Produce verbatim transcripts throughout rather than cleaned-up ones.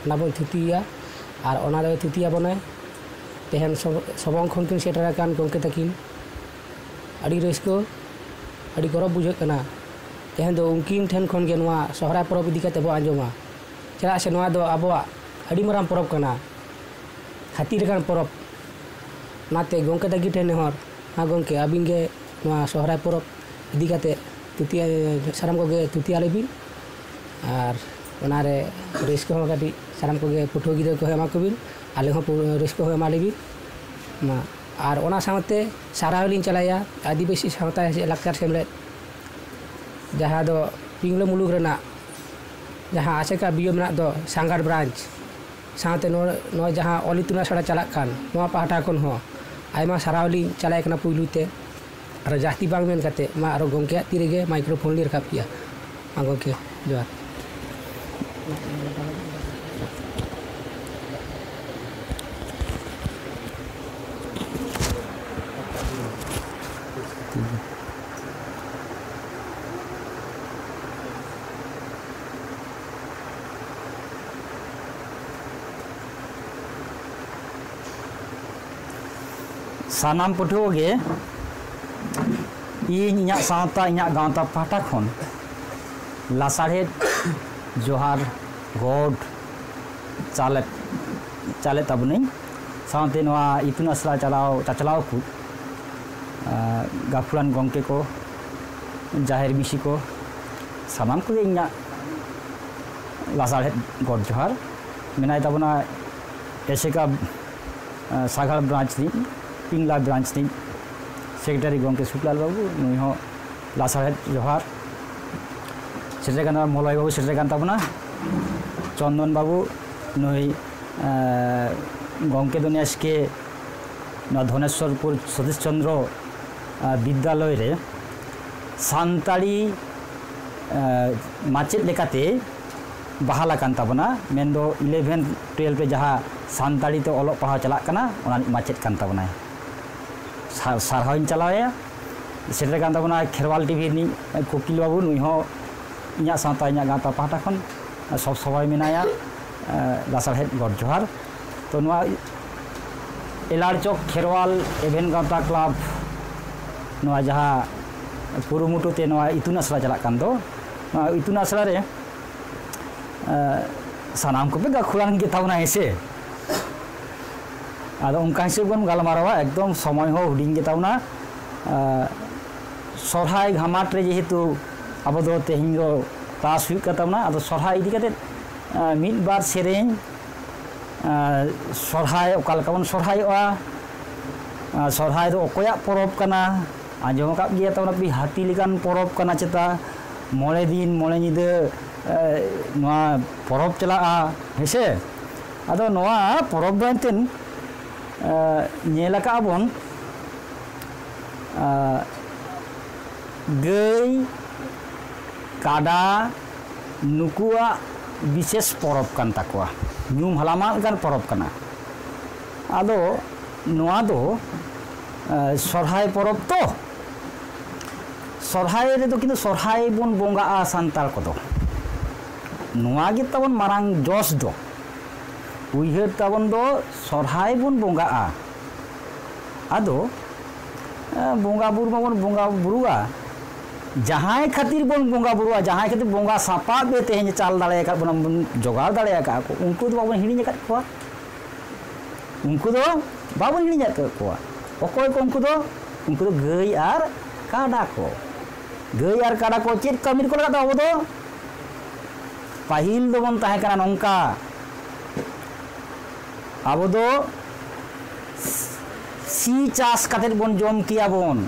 ᱚᱱᱟ ᱵᱚᱱ ᱛᱷᱩᱛᱤᱭᱟ ᱟᱨ ᱚᱱᱟ ᱫᱚᱭ ᱛᱷᱩᱛᱤ ᱟᱵᱚᱱᱟᱭ᱾ ᱛᱮᱦᱮᱧ ᱥᱚᱵ-, ᱥᱚᱵᱚᱝ ᱠᱷᱚᱱ ᱠᱤᱱ ᱥᱮᱴᱮᱨ ᱟᱠᱟᱱ ᱜᱚᱢᱠᱮ ᱛᱟᱹᱠᱤᱱ᱾ ᱟᱹᱰᱤ ᱨᱟᱹᱥᱠᱟᱹ, ᱟᱹᱰᱤ ᱜᱚᱨᱚᱵᱽ ᱵᱩᱡᱷᱟᱹᱜ ᱠᱟᱱᱟ᱾ ᱛᱮᱦᱮᱧ ᱫᱚ ᱩᱱᱠᱤᱱ ᱴᱷᱮᱱ ᱠᱷᱚᱱ ᱜᱮ ᱱᱚᱣᱟ ᱥᱚᱦᱨᱟᱭ ᱯᱚᱨᱚᱵᱽ ᱤᱫᱤ ᱠᱟᱛᱮ ᱵᱚ ᱟᱸᱡᱚᱢᱟ, ᱪᱮᱫᱟᱜ ᱥᱮ ᱱᱚᱣᱟ ᱫᱚ ᱟᱵᱚᱣᱟᱜ ᱟᱹᱰᱤ ᱢᱟᱨᱟᱝ ᱯᱚᱨᱚᱵᱽ ᱠᱟᱱᱟ, ᱦᱟᱹᱛᱤ ᱞᱮᱠᱟᱱ ᱯᱚᱨᱚᱵᱽ᱾ ᱚᱱᱟᱛᱮ ᱜᱚᱢᱠᱮ ᱛᱟᱹᱠᱤᱱ ᱴᱷᱮᱱ ᱱᱮᱦᱚᱨ, ᱢᱟ ᱜᱚᱢᱠᱮ, ᱟᱹᱵᱤᱱ ᱜᱮ ᱱᱚᱣᱟ ᱥᱚᱦᱨᱟᱭ ᱯᱚᱨᱚᱵᱽ ᱤᱫᱤ ᱠᱟᱛᱮ ᱛᱷᱩᱛᱤ, ᱥᱟᱱᱟᱢ ᱠᱚᱜᱮ ᱛᱷᱩᱛᱤ ᱟᱞᱮ ᱵᱤᱱ᱾ ᱟᱨ ᱚᱱᱟᱨᱮ ᱨᱟᱹᱥᱠᱟᱹ ᱦᱚᱸ ᱠᱟᱹᱴᱤᱡ ᱥᱟᱱᱟᱢ ᱠᱚᱜᱮ ᱯᱟᱹᱴᱷᱩᱣᱟᱹ ᱜᱤᱫᱽᱨᱟᱹ ᱠᱚᱦᱚᱸ ᱮᱢᱟ ᱠᱚᱵᱤᱱ, ᱟᱞᱮ ᱦᱚᱸ ᱯᱩ-, ᱨᱟᱹᱥᱠᱟᱹ ᱦᱚᱸ ᱮᱢᱟ ᱞᱮᱵᱤᱱ᱾ ᱢᱟ, ᱟᱨ ᱚᱱᱟ ᱥᱟᱶᱛᱮ ᱥᱟᱨᱦᱟᱣ ᱞᱤᱧ ᱪᱟᱞᱟᱭᱟ ᱟᱹᱫᱤᱵᱟᱹᱥᱤ ᱥᱟᱶᱛᱟ ᱞᱟᱠᱪᱟᱨ ᱥᱮᱢᱞᱮᱫ, ᱡᱟᱦᱟᱸ ᱫᱚ ᱯᱤᱝᱞᱟᱹ ᱢᱩᱞᱩᱠ ᱨᱮᱱᱟᱜ ᱡᱟᱦᱟᱸ ᱟᱥᱮᱠᱟ ᱵᱤᱭᱳ ᱢᱮᱱᱟᱜ ᱫᱚ, ᱥᱟᱸᱜᱟᱲ ᱵᱨᱟᱧᱪ, ᱥᱟᱶᱛᱮ ᱱᱚ-, ᱱᱚᱜᱼᱚᱭ ᱡᱟᱦᱟᱸ ᱚᱞ ᱤᱛᱩᱱ ᱟᱥᱲᱟ ᱪᱟᱞᱟᱜ ᱠᱟᱱ, ᱱᱚᱣᱟ ᱯᱟᱦᱴᱟ ᱠᱷᱚᱱ ᱦᱚᱸ ᱟᱭᱢᱟ ᱥᱟᱨᱦᱟᱣ ᱞᱤᱧ ᱪᱟᱞᱟᱭ ᱠᱟᱱᱟ ᱯᱩᱭᱞᱩ ᱛᱮ᱾ ᱟᱨᱚ ᱡᱟᱹᱥᱛᱤ ᱵᱟᱝ ᱢᱮᱱ ᱠᱟᱛᱮ, ᱢᱟ ᱟᱨᱚ ᱜᱚᱢᱠᱮᱭᱟᱜ ᱛᱤ ᱨᱮᱜᱮ ᱢᱟᱭᱠᱨᱳᱯᱷᱳᱱ ᱞᱤᱧ ᱨᱟᱠᱟᱵ ᱠᱮᱜᱼᱟ᱾ ᱢᱟ ᱜᱚᱢᱠᱮ, ᱡᱚᱦᱟᱨ᱾ ᱥᱟᱱᱟᱢ ᱯᱟᱹᱴᱷᱩᱣᱟᱹ ᱜᱮ ᱤᱧ ᱤᱧᱟᱹᱜ ᱥᱟᱶᱛᱟ, ᱤᱧᱟᱹᱜ ᱜᱟᱶᱛᱟ ᱯᱟᱦᱴᱟ ᱠᱷᱚᱱ ᱞᱟᱥᱟᱲᱦᱮᱫ ᱡᱚᱦᱟᱨ, ᱜᱚᱰ ᱪᱟᱞᱮᱫ, ᱪᱟᱞᱮᱫ ᱛᱟᱵᱚᱱᱟᱹᱧ᱾ ᱥᱟᱶᱛᱮ ᱱᱚᱣᱟ ᱤᱛᱩᱱ ᱟᱥᱲᱟ ᱪᱟᱞᱟᱣ, ᱪᱟᱪᱞᱟᱣ ᱠᱚ, ᱟᱸ, ᱜᱟᱹᱠᱷᱩᱲᱟᱱ ᱜᱚᱢᱠᱮ ᱠᱚ, ᱡᱟᱦᱮᱨ ᱢᱤᱥᱤ ᱠᱚ, ᱥᱟᱱᱟᱢ ᱠᱚᱜᱮ ᱤᱧᱟᱹᱜ ᱞᱟᱥᱟᱲᱦᱮᱫ ᱜᱚᱰ ᱡᱚᱦᱟᱨ᱾ ᱢᱮᱱᱟᱭ ᱛᱟᱵᱚᱱᱟ ᱮᱥᱮᱠᱟ, ᱟᱸ, ᱥᱟᱜᱟᱲ ᱵᱨᱟᱧᱪ ᱨᱤᱱᱤᱡ ᱯᱤᱝᱞᱟ ᱵᱨᱟᱧᱪ ᱨᱤᱱᱤᱡ ᱥᱮᱠᱨᱮᱴᱟᱨᱤ ᱜᱚᱢᱠᱮ ᱥᱩᱠᱞᱟᱞ ᱵᱟᱹᱵᱩ, ᱱᱩᱭ ᱦᱚᱸ ᱞᱟᱥᱟᱲᱦᱮᱫ ᱡᱚᱦᱟᱨ᱾ ᱥᱮᱴᱮᱨ ᱠᱟᱱ ᱛᱟᱵᱚᱱᱟ, ᱢᱚᱞᱚᱭ ᱵᱟᱹᱵᱩ ᱥᱮᱴᱮᱨ ᱠᱟᱱ ᱛᱟᱵᱚᱱᱟ, ᱪᱚᱱᱫᱚᱱ ᱵᱟᱹᱵᱩ, ᱱᱩᱭ, ᱮᱸ, ᱜᱚᱢᱠᱮ ᱫᱚ ᱱᱮᱥ ᱜᱮ ᱱᱚᱣᱟ ᱫᱷᱚᱱᱮᱥᱣᱚᱨᱯᱩᱨ ᱥᱚᱛᱤᱥ ᱪᱚᱱᱫᱨᱚ, ᱮᱸ, ᱵᱤᱫᱽᱫᱟᱞᱚᱭ ᱨᱮ ᱥᱟᱱᱛᱟᱲᱤ, ᱮᱸ, ᱢᱟᱪᱮᱫ ᱞᱮᱠᱟᱛᱮ ᱵᱟᱦᱟᱞ ᱟᱠᱟᱱ ᱛᱟᱵᱚᱱᱟ, ᱢᱮᱱᱫᱚ ᱤᱞᱮᱵᱷᱮᱱ ᱴᱩᱭᱮᱞᱵᱷ ᱨᱮ ᱡᱟᱦᱟᱸ ᱥᱟᱱᱛᱟᱲᱤ ᱛᱮ ᱚᱞᱚᱜ ᱯᱟᱲᱦᱟᱣ ᱪᱟᱞᱟᱜ ᱠᱟᱱᱟ, ᱚᱱᱟ ᱨᱤᱱᱤᱡ ᱢᱟᱪᱮᱫ ᱠᱟᱱ ᱛᱟᱵᱚᱱᱟᱭ᱾ ᱥᱟᱨ-, ᱥᱟᱨᱦᱟᱣᱤᱧ ᱪᱟᱞᱟᱣᱟᱭᱟ᱾ ᱥᱮᱴᱮᱨ ᱠᱟᱱ ᱛᱟᱵᱚᱱᱟ ᱠᱷᱮᱨᱣᱟᱞ ᱴᱤᱵᱷᱤ ᱨᱤᱱᱤᱡ ᱠᱳᱠᱤᱞ ᱵᱟᱹᱵᱩ, ᱱᱩᱭ ᱦᱚᱸ ᱤᱧᱟᱹᱜ ᱥᱟᱶᱛᱟ ᱤᱧᱟᱹᱜ ᱜᱟᱶᱛᱟ ᱯᱟᱦᱴᱟ ᱠᱷᱚᱱ ᱥᱚᱵ ᱥᱚᱢᱚᱭ ᱢᱮᱱᱟᱭᱟ᱾ ᱞᱟᱥᱟᱲᱦᱮᱫ ᱜᱚᱰ ᱡᱚᱦᱟᱨ᱾ ᱛᱚ, ᱱᱚᱣᱟ ᱮᱞᱟᱲᱪᱚᱠ ᱠᱷᱮᱨᱣᱟᱞ ᱮᱵᱷᱮᱱ ᱜᱟᱶᱛᱟ ᱠᱞᱟᱵᱽ, ᱱᱚᱣᱟ ᱡᱟᱦᱟᱸ ᱠᱩᱨᱩᱢᱩᱴᱩ ᱛᱮ ᱱᱚᱣᱟ ᱤᱛᱩᱱ ᱟᱥᱲᱟ ᱪᱟᱞᱟᱜ ᱠᱟᱱ ᱫᱚ, ᱱᱚᱣᱟ ᱤᱛᱩᱱ ᱟᱥᱲᱟ ᱨᱮ, ᱮ, ᱥᱟᱱᱟᱢ ᱠᱚᱯᱮ ᱜᱟᱹᱠᱷᱩᱲᱟᱱ ᱜᱮ ᱛᱟᱵᱚᱱᱟ, ᱦᱮᱸ ᱥᱮ? ᱟᱫᱚ ᱚᱱᱠᱟ ᱦᱤᱥᱟᱹᱵ ᱵᱚᱱ ᱜᱟᱞᱢᱟᱨᱟᱣᱟ, ᱮᱠᱫᱚᱢ ᱥᱚᱢᱚᱭ ᱦᱚᱸ ᱦᱩᱰᱤᱧ ᱜᱮ ᱛᱟᱵᱚᱱᱟ᱾ ᱮ, ᱥᱚᱨᱦᱟᱭ ᱜᱷᱟᱢᱟᱴ ᱨᱮ ᱡᱮᱦᱮᱛᱩ ᱟᱵᱚ ᱫᱚ ᱛᱮᱦᱮᱧ ᱫᱚ ᱠᱞᱟᱥ ᱦᱩᱭᱩᱜ ᱠᱟᱱ ᱛᱟᱵᱚᱱᱟ, ᱟᱫᱚ ᱥᱚᱨᱦᱟᱭ ᱤᱫᱤ ᱠᱟᱛᱮᱫ, ᱮ, ᱢᱤᱫ ᱵᱟᱨ ᱥᱮᱨᱮᱧ, ᱮ, ᱥᱚᱨᱦᱟᱭ ᱚᱠᱟ ᱞᱮᱠᱟ ᱵᱚᱱ ᱥᱚᱨᱦᱟᱭᱚᱜᱼᱟ, ᱮ, ᱥᱚᱨᱦᱟᱭ ᱫᱚ ᱚᱠᱚᱭᱟᱜ ᱯᱚᱨᱚᱵᱽ ᱠᱟᱱᱟ, ᱟᱸᱡᱚᱢ ᱟᱠᱟᱫ ᱜᱮᱭᱟ ᱛᱟᱵᱚᱱ ᱯᱮ, ᱦᱟᱹᱛᱤ ᱞᱮᱠᱟᱱ ᱯᱚᱨᱚᱵᱽ ᱠᱟᱱᱟ ᱪᱮᱛᱟ, ᱢᱚᱬᱮ ᱫᱤᱱ ᱢᱚᱬᱮ ᱧᱤᱫᱟᱹ, ᱮ, ᱱᱚᱣᱟ ᱯᱚᱨᱚᱵᱽ ᱪᱟᱞᱟᱜᱼᱟ, ᱦᱮᱸᱥᱮ? ᱟᱫᱚ ᱱᱚᱣᱟ ᱯᱚᱨᱚᱵᱽ ᱫᱚ ᱮᱱᱛᱮᱫ, ᱮ, ᱧᱮᱞ ᱟᱠᱟᱫᱼᱟ ᱵᱚᱱ, ᱮ, ᱜᱟᱹᱭ, ᱠᱟᱰᱟ, ᱱᱩᱠᱩᱣᱟᱜ ᱵᱤᱥᱮᱥ ᱯᱚᱨᱚᱵᱽ ᱠᱟᱱ ᱛᱟᱠᱚᱣᱟ, ᱧᱩᱢ ᱦᱟᱞᱟᱝ ᱞᱮᱠᱟᱱ ᱯᱚᱨᱚᱵᱽ ᱠᱟᱱᱟ᱾ ᱟᱫᱚ ᱱᱚᱣᱟ ᱫᱚ, ᱮ, ᱥᱚᱨᱦᱟᱭ ᱯᱚᱨᱚᱵᱽ ᱛᱚ, ᱥᱚᱨᱦᱟᱭ ᱨᱮᱫᱚ ᱠᱤᱱᱛᱩ ᱥᱚᱨᱦᱟᱭ ᱵᱚᱱ ᱵᱚᱸᱜᱟᱜᱼᱟ ᱥᱟᱱᱛᱟᱲ ᱠᱚᱫᱚ᱾ ᱱᱚᱣᱟ ᱜᱮ ᱛᱟᱵᱚᱱ ᱢᱟᱨᱟᱝ ᱡᱚᱥ ᱫᱚ᱾ ᱩᱭᱦᱟᱹᱨ ᱛᱟᱵᱚᱱ ᱫᱚ ᱥᱚᱨᱦᱟᱭ ᱵᱚᱱ ᱵᱚᱸᱜᱟᱜᱼᱟ᱾ ᱟᱫᱚ, ᱮ, ᱵᱚᱸᱜᱟ ᱵᱩᱨᱩ ᱢᱟᱵᱚᱱ ᱵᱚᱸᱜᱟ ᱵᱩᱨᱩᱜᱼᱟ, ᱡᱟᱦᱟᱸᱭ ᱠᱷᱟᱹᱛᱤᱨ ᱵᱚᱱ ᱵᱚᱸᱜᱟ ᱵᱩᱨᱩᱜᱼᱟ, ᱡᱟᱦᱟᱸᱭ ᱠᱷᱟᱹᱛᱤᱨ ᱵᱚᱸᱜᱟ ᱥᱟᱯᱟᱵ ᱮ ᱛᱮᱦᱮᱧ ᱪᱟᱞ ᱫᱟᱲᱮ ᱟᱠᱟᱫ ᱵᱚᱱᱟ, ᱵᱚᱱ ᱡᱚᱜᱟᱲ ᱫᱟᱲᱮ ᱟᱠᱟᱫ ᱠᱚ, ᱩᱱᱠᱩ ᱫᱚ ᱵᱟᱵᱚᱱ ᱦᱤᱲᱤᱧ ᱟᱠᱟᱫ ᱠᱚᱣᱟ᱾ ᱩᱱᱠᱩ ᱫᱚ ᱵᱟᱵᱚᱱ ᱦᱤᱲᱤᱧ ᱟᱠᱟᱫ ᱠᱚᱣᱟ᱾ ᱚᱠᱚᱭ ᱠᱚ ᱩᱱᱠᱩ ᱫᱚ? ᱩᱱᱠᱩ ᱫᱚ ᱜᱟᱹᱭ ᱟᱨ ᱠᱟᱰᱟ ᱠᱚ᱾ ᱜᱟᱹᱭ ᱟᱨ ᱠᱟᱰᱟ ᱠᱚ ᱪᱮᱫ ᱠᱟᱹᱢᱤ ᱨᱮᱠᱚ ᱞᱟᱜᱟᱜ ᱫᱚ? ᱟᱵᱚ ᱫᱚ ᱯᱟᱹᱦᱤᱞ ᱫᱚᱵᱚᱱ ᱛᱟᱦᱮᱸ ᱠᱟᱱᱟ ᱱᱚᱝᱠᱟ, ᱟᱵᱚ ᱫᱚ ᱥᱤ ᱪᱟᱥ ᱠᱟᱛᱮᱫ ᱵᱚᱱ ᱡᱚᱢ ᱠᱮᱭᱟ ᱵᱚᱱ,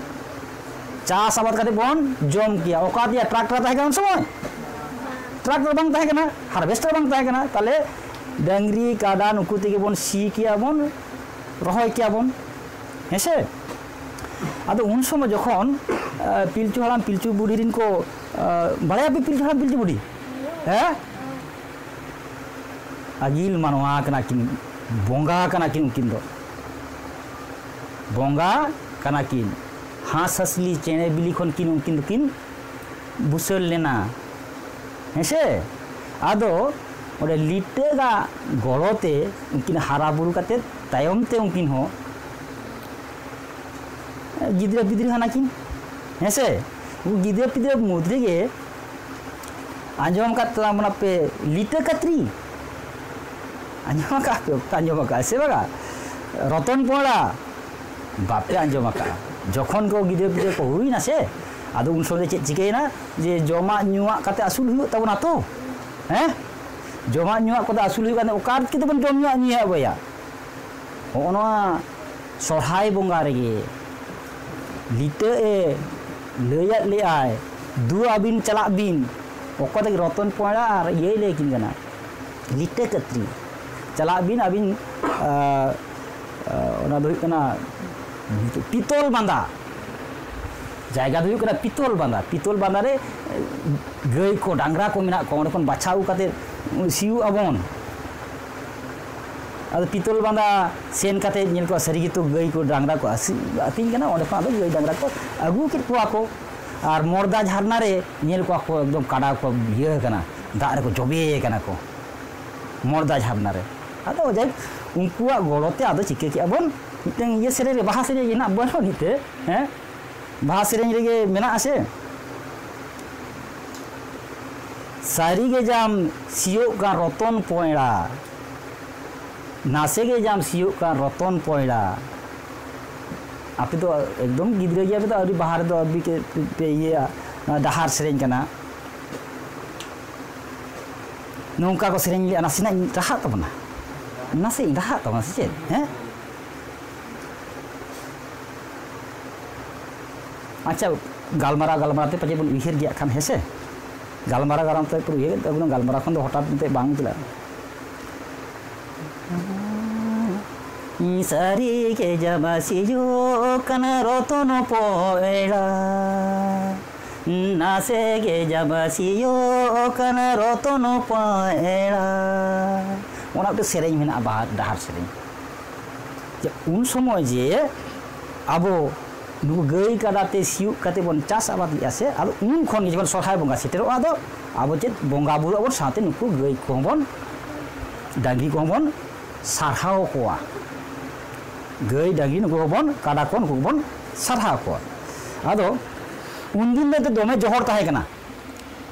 ᱪᱟᱥ ᱟᱵᱟᱫ ᱠᱟᱛᱮᱫ ᱵᱚᱱ ᱡᱚᱢ ᱠᱮᱭᱟ᱾ ᱚᱠᱟ ᱫᱤᱭᱮ ᱴᱨᱟᱠᱴᱟᱨ ᱛᱟᱦᱮᱸ ᱠᱟᱱᱟ ᱩᱱ ᱥᱚᱢᱚᱭ? ᱴᱨᱟᱠᱴᱟᱨ ᱵᱟᱝ ᱛᱟᱦᱮᱸ ᱠᱟᱱᱟ, ᱦᱟᱨᱵᱷᱮᱥᱴᱟᱨ ᱵᱟᱝ ᱛᱟᱦᱮᱸ ᱠᱟᱱᱟ, ᱛᱟᱦᱞᱮ ᱰᱟᱹᱝᱨᱤ ᱠᱟᱰᱟ ᱱᱩᱠᱩ ᱛᱮᱜᱮ ᱵᱚᱱ ᱥᱤ ᱠᱮᱭᱟ ᱵᱚᱱ, ᱨᱚᱦᱚᱭ ᱠᱮᱭᱟ ᱵᱚᱱ, ᱦᱮᱸ ᱥᱮ? ᱟᱫᱚ ᱩᱱ ᱥᱚᱢᱚᱭ ᱡᱚᱠᱷᱚᱱ, ᱮ, ᱯᱤᱞᱪᱩ ᱦᱟᱲᱟᱢ ᱯᱤᱞᱪᱩ ᱵᱩᱲᱦᱤ ᱨᱤᱱ ᱠᱚ, ᱮ, ᱵᱟᱲᱟᱭᱟᱯᱮ ᱯᱤᱞᱪᱩ ᱦᱟᱲᱟᱢ ᱯᱤᱞᱪᱩ ᱵᱩᱲᱦᱤ? ᱦᱮᱸ? ᱟᱹᱜᱤᱞ ᱢᱟᱱᱣᱟ ᱠᱟᱱᱟ ᱠᱤᱱ, ᱵᱚᱸᱜᱟ ᱠᱟᱱᱟ ᱠᱤᱱ ᱩᱱᱠᱤᱱ ᱫᱚ᱾ ᱵᱚᱸᱜᱟ ᱠᱟᱱᱟ ᱠᱤᱱ᱾ ᱦᱟᱸᱥ ᱦᱟᱸᱥᱞᱤ ᱪᱮᱬᱮ ᱵᱤᱞᱤ ᱠᱷᱚᱱ ᱠᱤᱱ, ᱩᱱᱠᱤᱱ ᱫᱚᱠᱤᱱ ᱵᱩᱥᱟᱹᱲ ᱞᱮᱱᱟ᱾ ᱦᱮᱸᱥᱮ? ᱟᱫᱚ ᱚᱸᱰᱮ ᱞᱤᱴᱟᱹᱜᱟᱜ ᱜᱚᱲᱚ ᱛᱮ ᱩᱱᱠᱤᱱ ᱦᱟᱨᱟ ᱵᱩᱨᱩ ᱠᱟᱛᱮ ᱛᱟᱭᱚᱢ ᱛᱮ ᱩᱱᱠᱤᱱ ᱦᱚᱸ ᱜᱤᱫᱽᱨᱟᱹ ᱯᱤᱫᱽᱨᱟᱹ ᱦᱟᱱᱟ ᱠᱤᱱ, ᱦᱮᱸ ᱥᱮ? ᱩᱱᱠᱩ ᱜᱤᱫᱽᱨᱟᱹ ᱯᱤᱫᱽᱨᱟᱹ ᱢᱩᱫᱽ ᱨᱮᱜᱮ ᱟᱸᱡᱚᱢ ᱟᱠᱟᱫ ᱛᱟᱵᱚᱱᱟ ᱯᱮ ᱞᱤᱴᱟᱹ ᱠᱟᱛᱨᱤ? ᱟᱸᱡᱚᱢ ᱟᱠᱟᱫ ᱯᱮ? ᱵᱟᱯᱮ ᱟᱸᱡᱚᱢ ᱟᱠᱟᱫ ᱥᱮ ᱵᱟᱝᱟ? ᱨᱚᱛᱚᱱ ᱯᱚᱭᱲᱟ ᱵᱟᱯᱮ ᱟᱸᱡᱚᱢ ᱟᱠᱟᱫᱼᱟ? ᱡᱚᱠᱷᱚᱱ ᱠᱚ ᱜᱤᱫᱽᱨᱟᱹ ᱯᱤᱫᱽᱨᱟᱹ ᱠᱚ ᱦᱩᱭᱱᱟ ᱥᱮ, ᱟᱫᱚ ᱩᱱ ᱥᱚᱢᱚᱭ ᱫᱚ ᱪᱮᱫ ᱪᱤᱠᱟᱹᱭᱮᱱᱟ? ᱡᱮ ᱡᱚᱢᱟᱜ ᱧᱩᱣᱟᱜ ᱠᱟᱛᱮ ᱟᱹᱥᱩᱞ ᱦᱩᱭᱩᱜ ᱛᱟᱵᱚᱱᱟ ᱛᱚ, ᱦᱮᱸ? ᱡᱚᱢᱟᱜ ᱧᱩᱣᱟᱜ ᱠᱚᱫᱚ ᱟᱹᱥᱩᱞ ᱦᱩᱭᱩᱜ ᱠᱟᱱ ᱛᱟᱵᱚᱱᱟ, ᱚᱠᱟ ᱨᱮ ᱵᱚᱱ ᱡᱚᱢ ᱧᱩᱣᱟᱜ ᱧᱩᱭᱟ ᱵᱚᱭᱟ? ᱦᱚᱸᱜᱼᱚ ᱱᱚᱣᱟ ᱥᱚᱨᱦᱟᱭ ᱵᱚᱸᱜᱟ ᱨᱮᱜᱮ ᱞᱤᱴᱟᱹ ᱮ ᱞᱟᱹᱭᱟᱫ ᱞᱮᱭᱟᱭ, "ᱫᱩ ᱟᱹᱵᱤᱱ ᱪᱟᱞᱟᱜ ᱵᱤᱱ", ᱚᱠᱚᱭ ᱛᱟᱹᱠᱤᱱ? ᱨᱚᱛᱚᱱ ᱯᱚᱭᱲᱟ ᱟᱨ ᱤᱭᱟᱹᱭ ᱞᱟᱹᱭ ᱟᱹᱠᱤᱱ ᱠᱟᱱᱟ, ᱞᱤᱴᱟᱹ ᱠᱟᱹᱛᱨᱤ᱾ "ᱪᱟᱞᱟᱜ ᱵᱤᱱ ᱟᱹᱵᱤᱱ, ᱟᱸ, ᱟᱸ, ᱚᱱᱟ ᱫᱚ ᱦᱩᱭᱩᱜ ᱠᱟᱱᱟ ᱯᱤᱛᱚᱞ ᱵᱟᱸᱫᱟ, ᱡᱟᱭᱜᱟ ᱫᱚ ᱦᱩᱭᱩᱜ ᱠᱟᱱᱟ ᱯᱤᱛᱚᱞ ᱵᱟᱸᱫᱟ᱾ ᱯᱤᱛᱚᱞ ᱵᱟᱸᱫᱟ ᱨᱮ ᱜᱟᱹᱭ ᱠᱚ ᱰᱟᱝᱨᱟ ᱠᱚ ᱢᱮᱱᱟᱜ ᱠᱚᱣᱟ, ᱚᱸᱰᱮ ᱠᱷᱚᱱ ᱵᱟᱪᱷᱟᱣ ᱟᱹᱜᱩ ᱠᱟᱛᱮ ᱥᱤᱭᱳᱜ ᱟᱵᱚᱱ᱾ ᱟᱫᱚ ᱯᱤᱛᱚᱞ ᱵᱟᱸᱫᱟ ᱥᱮᱱ ᱠᱟᱛᱮ ᱧᱮᱞ ᱠᱚᱣᱟ, ᱥᱟᱹᱨᱤ ᱜᱮᱛᱚ ᱜᱟᱹᱭ ᱠᱚ ᱰᱟᱝᱨᱟ ᱠᱚ ᱟᱹᱥᱤ-, ᱟᱹᱛᱤᱧ ᱠᱟᱱᱟ᱾ ᱚᱸᱰᱮ ᱠᱷᱚᱱ ᱟᱫᱚ ᱜᱟᱹᱭ ᱰᱟᱝᱨᱟ ᱠᱚ ᱟᱹᱜᱩ ᱠᱮᱫ ᱠᱚᱣᱟ ᱠᱚ᱾ ᱟᱨ ᱢᱚᱲᱫᱟ ᱡᱷᱟᱨᱱᱟ ᱨᱮ ᱧᱮᱞ ᱠᱚᱣᱟ ᱠᱚ, ᱮᱠᱫᱚᱢ ᱠᱟᱰᱟ ᱠᱚ ᱤᱭᱟᱹ ᱟᱠᱟᱱᱟ, ᱫᱟᱜ ᱨᱮᱠᱚ ᱡᱚᱵᱮ ᱟᱠᱟᱱᱟ ᱠᱚ ᱢᱚᱲᱫᱟ ᱡᱷᱟᱨᱱᱟ ᱨᱮ᱾ ᱟᱫᱚ ᱡᱟᱭᱦᱳᱠ, ᱩᱱᱠᱩᱣᱟᱜ ᱜᱚᱲᱚ ᱛᱮ ᱟᱫᱚ ᱪᱤᱠᱟᱹ ᱠᱮᱜᱼᱟ ᱵᱚᱱ, ᱢᱤᱫᱴᱟᱝ ᱤᱭᱟᱹ ᱥᱮᱨᱮᱧ ᱨᱮ, ᱵᱟᱦᱟ ᱥᱮᱨᱮᱧ ᱨᱮᱱᱟᱜ ᱵᱟᱹᱱᱩᱜ ᱱᱤᱛᱮ, ᱦᱮᱸ? ᱵᱟᱦᱟ ᱥᱮᱨᱮᱧ ᱨᱮᱜᱮ ᱢᱮᱱᱟᱜ ᱟᱥᱮ, "ᱥᱟᱹᱨᱤ ᱜᱮ ᱡᱟᱢ ᱥᱤᱭᱳᱜ ᱠᱟᱱ ᱨᱚᱛᱚᱱ ᱯᱚᱭᱲᱟ, ᱱᱟᱥᱮ ᱜᱮ ᱡᱟᱢ ᱥᱤᱭᱳᱜ ᱠᱟᱱ ᱨᱚᱛᱚᱱ ᱯᱚᱭᱲᱟ", ᱟᱯᱮ ᱫᱚ ᱮᱠᱫᱚᱢ ᱜᱤᱫᱽᱨᱟᱹ ᱜᱮᱭᱟ ᱯᱮ ᱛᱚ, ᱟᱹᱣᱨᱤ ᱵᱟᱦᱟ ᱨᱮᱫᱚ ᱟᱹᱣᱨᱤ ᱯᱮ, ᱯᱮ ᱤᱭᱟᱹᱭᱟ, ᱱᱚᱣᱟ ᱰᱟᱦᱟᱨ ᱥᱮᱨᱮᱧ ᱠᱟᱱᱟ᱾ ᱱᱚᱝᱠᱟ ᱠᱚ ᱥᱮᱨᱮᱧ ᱞᱮᱜᱼᱟ, ᱱᱟᱥᱮᱱᱟᱜ ᱤᱧ ᱨᱟᱦᱟᱜ ᱛᱟᱵᱚᱱᱟ, ᱱᱟᱥᱮ ᱤᱧ ᱨᱟᱦᱟᱜ ᱛᱟᱵᱚᱱᱟ, ᱥᱮ ᱪᱮᱫ? ᱦᱮᱸ? ᱟᱪᱪᱷᱟ, ᱜᱟᱞᱢᱟᱨᱟᱣ ᱜᱟᱞᱢᱟᱨᱟᱣ ᱛᱮ ᱯᱟᱪᱮᱫ ᱵᱚᱱ ᱩᱭᱦᱟᱹᱨ ᱜᱮᱭᱟ ᱠᱷᱟᱱ, ᱦᱮᱸ ᱥᱮ? ᱜᱟᱞᱢᱟᱨᱟᱣ ᱜᱟᱞᱢᱟᱨᱟᱣ ᱛᱮ ᱩᱭᱦᱟᱹᱨ, ᱜᱟᱞᱢᱟᱨᱟᱣ ᱠᱷᱚᱱ ᱫᱚ ᱦᱚᱴᱟᱛ ᱢᱮᱱᱛᱮ ᱵᱟᱝ ᱪᱟᱞᱟᱜᱼᱟ᱾ ᱥᱟᱹᱨᱤ ᱜᱮ ᱡᱟᱢᱟ ᱥᱤᱭᱳᱜ ᱠᱟᱱᱟ ᱨᱚᱛᱚᱱ ᱯᱚᱭᱲᱟ, ᱱᱟᱥᱮ ᱜᱮ ᱡᱟᱢᱟ ᱥᱤᱭᱳᱜ ᱠᱟᱱᱟ ᱨᱚᱛᱚᱱ ᱯᱚᱭᱲᱟ᱾ ᱚᱱᱟ ᱢᱤᱫᱴᱮᱱ ᱥᱮᱨᱮᱧ ᱢᱮᱱᱟᱜᱼᱟ, ᱵᱟᱦᱟ ᱰᱟᱦᱟᱨ ᱥᱮᱨᱮᱧ᱾ ᱡᱮ ᱩᱱ ᱥᱚᱢᱚᱭ ᱡᱮ ᱟᱵᱚ ᱱᱩᱠᱩ ᱜᱟᱹᱭ ᱠᱟᱰᱟ ᱛᱮ ᱥᱤᱭᱳᱜ ᱠᱟᱛᱮ ᱵᱚᱱ ᱪᱟᱥ ᱟᱵᱟᱫ ᱞᱮᱜᱼᱟ ᱥᱮ, ᱟᱫᱚ ᱩᱱ ᱠᱷᱚᱱ ᱜᱮ ᱡᱚᱠᱷᱚᱱ ᱥᱚᱨᱦᱟᱭ ᱵᱚᱸᱜᱟ ᱥᱮᱴᱮᱨᱚᱜᱼᱟ, ᱟᱫᱚ ᱟᱵᱚ ᱪᱮᱫ ᱵᱚᱸᱜᱟ ᱵᱩᱨᱩ ᱟᱵᱚᱱ, ᱥᱟᱶᱛᱮ ᱱᱩᱠᱩ ᱜᱟᱹᱭ ᱠᱚᱦᱚᱸ ᱵᱚᱱ, ᱰᱟᱹᱝᱨᱤ ᱠᱚᱦᱚᱸ ᱵᱚᱱ ᱥᱟᱨᱦᱟᱣ ᱠᱚᱣᱟ᱾ ᱜᱟᱹᱭ ᱰᱟᱹᱝᱨᱤ ᱱᱩᱠᱩ ᱦᱚᱸᱵᱚᱱ, ᱠᱟᱰᱟ ᱠᱚ ᱱᱩᱠᱩ ᱵᱚᱱ ᱥᱟᱨᱦᱟᱣ ᱠᱚᱣᱟ᱾ ᱟᱫᱚ ᱩᱱᱫᱤᱱ ᱫᱚ ᱮᱱᱛᱮᱫ ᱫᱚᱢᱮ ᱡᱚᱦᱚᱲ ᱛᱟᱦᱮᱸ ᱠᱟᱱᱟ᱾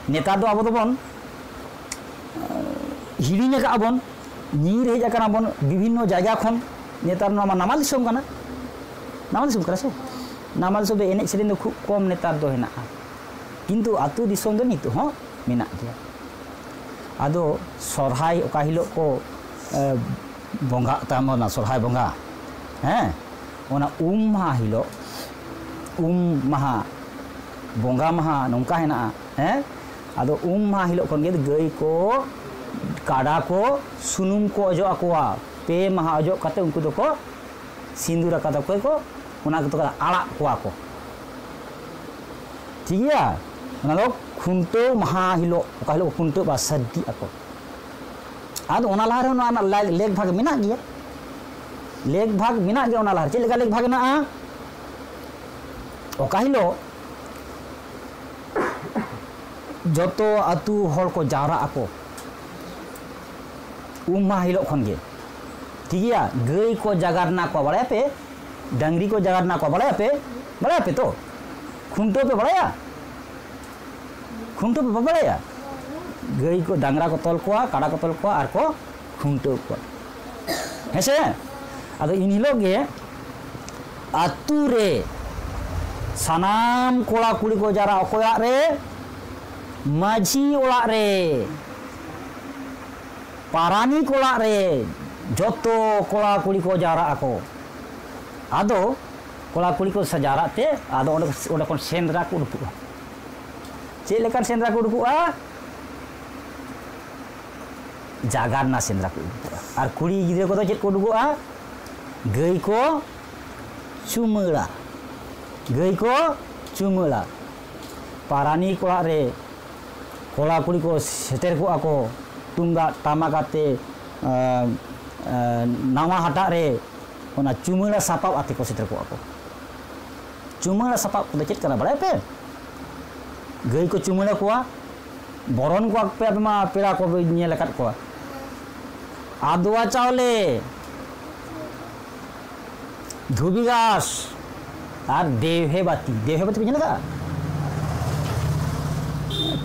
ᱱᱮᱛᱟᱨ ᱫᱚ ᱟᱵᱚ ᱫᱚᱵᱚᱱ ᱦᱤᱲᱤᱧ ᱟᱠᱟᱫᱼᱟ ᱵᱚᱱ, ᱧᱤᱨ ᱦᱮᱡ ᱟᱠᱟᱱᱟ ᱵᱚᱱ ᱵᱤᱵᱷᱤᱱᱱᱚ ᱡᱟᱭᱜᱟ ᱠᱷᱚᱱ᱾ ᱱᱮᱛᱟᱨ ᱱᱚᱣᱟ ᱢᱟ ᱱᱟᱢᱟᱞ ᱫᱤᱥᱚᱢ ᱠᱟᱱᱟ, ᱱᱟᱢᱟᱞ ᱫᱤᱥᱚᱢ ᱠᱟᱱᱟ ᱥᱮ? ᱱᱟᱢᱟᱞ ᱫᱤᱥᱚᱢ ᱫᱚ ᱮᱱᱮᱡ ᱥᱮᱨᱮᱧ ᱫᱚ ᱠᱷᱩᱵ ᱠᱚᱢ ᱱᱮᱛᱟᱨ ᱫᱚ ᱦᱮᱱᱟᱜᱼᱟ, ᱠᱤᱱᱛᱩ ᱟᱹᱛᱩ ᱫᱤᱥᱚᱢ ᱫᱚ ᱱᱤᱛᱚᱜ ᱦᱚᱸ ᱢᱮᱱᱟᱜ ᱜᱮᱭᱟ᱾ ᱟᱫᱚ ᱥᱚᱨᱦᱟᱭ ᱚᱠᱟ ᱦᱤᱞᱳᱜ ᱠᱚ ᱮ, ᱵᱚᱸᱜᱟᱜ ᱛᱟᱵᱚᱱᱟ, ᱥᱚᱨᱦᱟᱭ ᱵᱚᱸᱜᱟ, ᱦᱮᱸ, ᱚᱱᱟ ᱩᱢ ᱢᱟᱦᱟ ᱦᱤᱞᱳᱜ, ᱩᱢ ᱢᱟᱦᱟ, ᱵᱚᱸᱜᱟ ᱢᱟᱦᱟ ᱱᱚᱝᱠᱟ ᱦᱮᱱᱟᱜᱼᱟ, ᱦᱮᱸ᱾ ᱟᱫᱚ ᱩᱢ ᱢᱟᱦᱟ ᱦᱤᱞᱳᱜ ᱠᱷᱚᱱ ᱜᱮ ᱜᱟᱹᱭ ᱠᱚ, ᱠᱟᱰᱟ ᱠᱚ ᱥᱩᱱᱩᱢ ᱠᱚ ᱚᱡᱚᱜ ᱟᱠᱚᱣᱟ᱾ ᱯᱮ ᱢᱟᱦᱟ ᱚᱡᱚᱜ ᱠᱟᱛᱮ ᱩᱱᱠᱩ ᱫᱚᱠᱚ ᱥᱤᱸᱫᱩᱨ ᱟᱠᱟᱫᱟ, ᱚᱠᱚᱭ ᱠᱚ, ᱚᱱᱟ ᱠᱚᱫᱚ ᱠᱚ ᱟᱲᱟᱜ ᱠᱚᱣᱟ ᱠᱚ, ᱴᱷᱤᱠ ᱜᱮᱭᱟ᱾ ᱚᱱᱟ ᱫᱚ ᱠᱷᱩᱱᱴᱟᱹᱣ ᱢᱟᱦᱟ ᱦᱤᱞᱳᱜ, ᱚᱠᱟ ᱦᱤᱞᱳᱜ ᱠᱚ ᱠᱷᱩᱱᱴᱟᱹᱣ ᱵᱟ ᱥᱟᱹᱨᱫᱤᱜ ᱟᱠᱚ᱾ ᱟᱫᱚ ᱚᱱᱟ ᱞᱟᱦᱟ ᱨᱮᱦᱚᱸ ᱱᱚᱣᱟ ᱨᱮᱱᱟᱜ ᱞᱮᱠ, ᱞᱮᱠ ᱵᱷᱟᱜᱽ ᱢᱮᱱᱟᱜ ᱜᱮᱭᱟ, ᱞᱮᱠ ᱵᱷᱟᱜᱽ ᱢᱮᱱᱟᱜ ᱜᱮᱭᱟ᱾ ᱚᱱᱟ ᱞᱟᱦᱟ ᱨᱮ ᱪᱮᱫ ᱞᱮᱠᱟ ᱞᱮᱠ ᱵᱷᱟᱜᱽ ᱢᱮᱱᱟᱜᱼᱟ? ᱚᱠᱟ ᱦᱤᱞᱳᱜ ᱡᱚᱛᱚ ᱟᱹᱛᱩ ᱦᱚᱲ ᱠᱚ ᱡᱟᱣᱨᱟᱜ ᱟᱠᱚ ᱩᱢ ᱢᱟᱦᱟ ᱦᱤᱞᱳᱜ ᱠᱷᱚᱱ ᱜᱮ, ᱴᱷᱤᱠ ᱜᱮᱭᱟ᱾ ᱜᱟᱹᱭ ᱠᱚ ᱡᱟᱜᱟᱨᱱᱟ ᱠᱚᱣᱟ, ᱵᱟᱲᱟᱭᱟᱯᱮ? ᱰᱟᱹᱝᱨᱤ ᱠᱚ ᱡᱟᱜᱟᱨᱱᱟ ᱠᱚᱣᱟ, ᱵᱟᱲᱟᱭᱟᱯᱮ? ᱵᱟᱲᱟᱭᱟᱯᱮ ᱛᱚ? ᱠᱷᱩᱱᱴᱟᱹᱣ ᱯᱮ ᱵᱟᱲᱟᱭᱟ? ᱠᱷᱩᱱᱴᱟᱹᱣ ᱯᱮ ᱵᱟᱲᱟᱭᱟ? ᱜᱟᱹᱭ ᱠᱚ, ᱰᱟᱝᱨᱟ ᱠᱚ ᱛᱚᱞ ᱠᱚᱣᱟ, ᱠᱟᱰᱟ ᱠᱚ ᱛᱚᱞ ᱠᱚᱣᱟ ᱟᱨ ᱠᱚ ᱠᱷᱩᱱᱴᱟᱹᱣ ᱠᱚᱣᱟ, ᱦᱮᱸ ᱥᱮ? ᱟᱫᱚ ᱤᱱ ᱦᱤᱞᱳᱜ ᱜᱮ ᱟᱹᱛᱩ ᱨᱮ ᱥᱟᱱᱟᱢ ᱠᱚᱲᱟ ᱠᱩᱲᱤ ᱠᱚ ᱡᱟᱣᱨᱟ, ᱚᱠᱚᱭ ᱚᱲᱟᱜ ᱨᱮ? ᱢᱟᱹᱡᱷᱤ ᱚᱲᱟᱜ ᱨᱮ, ᱯᱟᱨᱟᱱᱤᱠ ᱚᱲᱟᱜ ᱨᱮ, ᱡᱚᱛᱚ ᱠᱚᱲᱟ ᱠᱩᱲᱤ ᱠᱚ ᱡᱟᱣᱨᱟᱜ ᱟᱠᱚ᱾ ᱟᱫᱚ ᱠᱚᱲᱟ ᱠᱩᱲᱤ ᱠᱚ ᱥᱟ-, ᱡᱟᱣᱨᱟᱜ ᱛᱮ ᱟᱫᱚ ᱚᱸᱰᱮ, ᱚᱸᱰᱮ ᱠᱷᱚᱱ ᱥᱮᱸᱫᱽᱨᱟ ᱠᱚ ᱩᱰᱩᱠᱚᱜᱼᱟ᱾ ᱪᱮᱫ ᱞᱮᱠᱟᱱ ᱥᱮᱸᱫᱽᱨᱟ ᱠᱚ ᱩᱰᱩᱠᱚᱜᱼᱟ? ᱡᱟᱜᱟᱨᱱᱟ ᱥᱮᱸᱫᱽᱨᱟ ᱠᱚ ᱩᱰᱩᱠᱚᱜᱼᱟ᱾ ᱟᱨ ᱠᱩᱲᱤ ᱜᱤᱫᱽᱨᱟᱹ ᱠᱚᱫᱚ ᱪᱮᱫ ᱠᱚ ᱩᱰᱩᱠᱚᱜᱼᱟ? ᱜᱟᱹᱭ ᱠᱚ ᱪᱩᱢᱟᱹᱲᱟ, ᱜᱟᱹᱭ ᱠᱚ ᱪᱩᱢᱟᱹᱲᱟ᱾ ᱯᱟᱨᱟᱱᱤᱠ ᱚᱲᱟᱜ ᱨᱮ ᱠᱚᱲᱟ ᱠᱩᱲᱤ ᱠᱚ ᱥᱮᱴᱮᱨ ᱠᱚᱜᱼᱟ ᱠᱚ, ᱛᱩᱢᱫᱟᱜ ᱴᱟᱢᱟᱠ ᱟᱛᱮ, ᱮᱸ, ᱮᱸ, ᱱᱟᱣᱟ ᱦᱟᱴᱟᱜ ᱨᱮ ᱚᱱᱟ ᱪᱩᱢᱟᱹᱲᱟ ᱥᱟᱯᱟᱵ ᱟᱛᱮ ᱠᱚ ᱥᱮᱴᱮᱨ ᱠᱚᱜᱼᱟ ᱠᱚ᱾ ᱪᱩᱢᱟᱹᱲᱟ ᱥᱟᱯᱟᱵ ᱠᱚᱫᱚ ᱪᱮᱫ ᱠᱟᱱᱟ ᱵᱟᱲᱟᱭ ᱯᱮ? ᱜᱟᱹᱭ ᱠᱚ ᱪᱩᱢᱟᱹᱲᱟ ᱠᱚᱣᱟ, ᱵᱚᱨᱚᱱ ᱠᱚᱣᱟ ᱯᱮ ᱟᱯᱮ ᱢᱟ, ᱯᱮᱲᱟ ᱠᱚ ᱯᱮ ᱧᱮᱞ ᱟᱠᱟᱫ ᱠᱚᱣᱟ᱾ ᱟᱫᱣᱟ ᱪᱟᱣᱞᱮ, ᱫᱷᱩᱵᱤ ᱜᱷᱟᱥ ᱟᱨ ᱫᱮᱣᱦᱮ ᱵᱟᱹᱛᱤ᱾ ᱫᱮᱣᱦᱮ ᱵᱟᱹᱛᱤ ᱯᱮ ᱧᱮᱞ ᱟᱠᱟᱫᱼᱟ?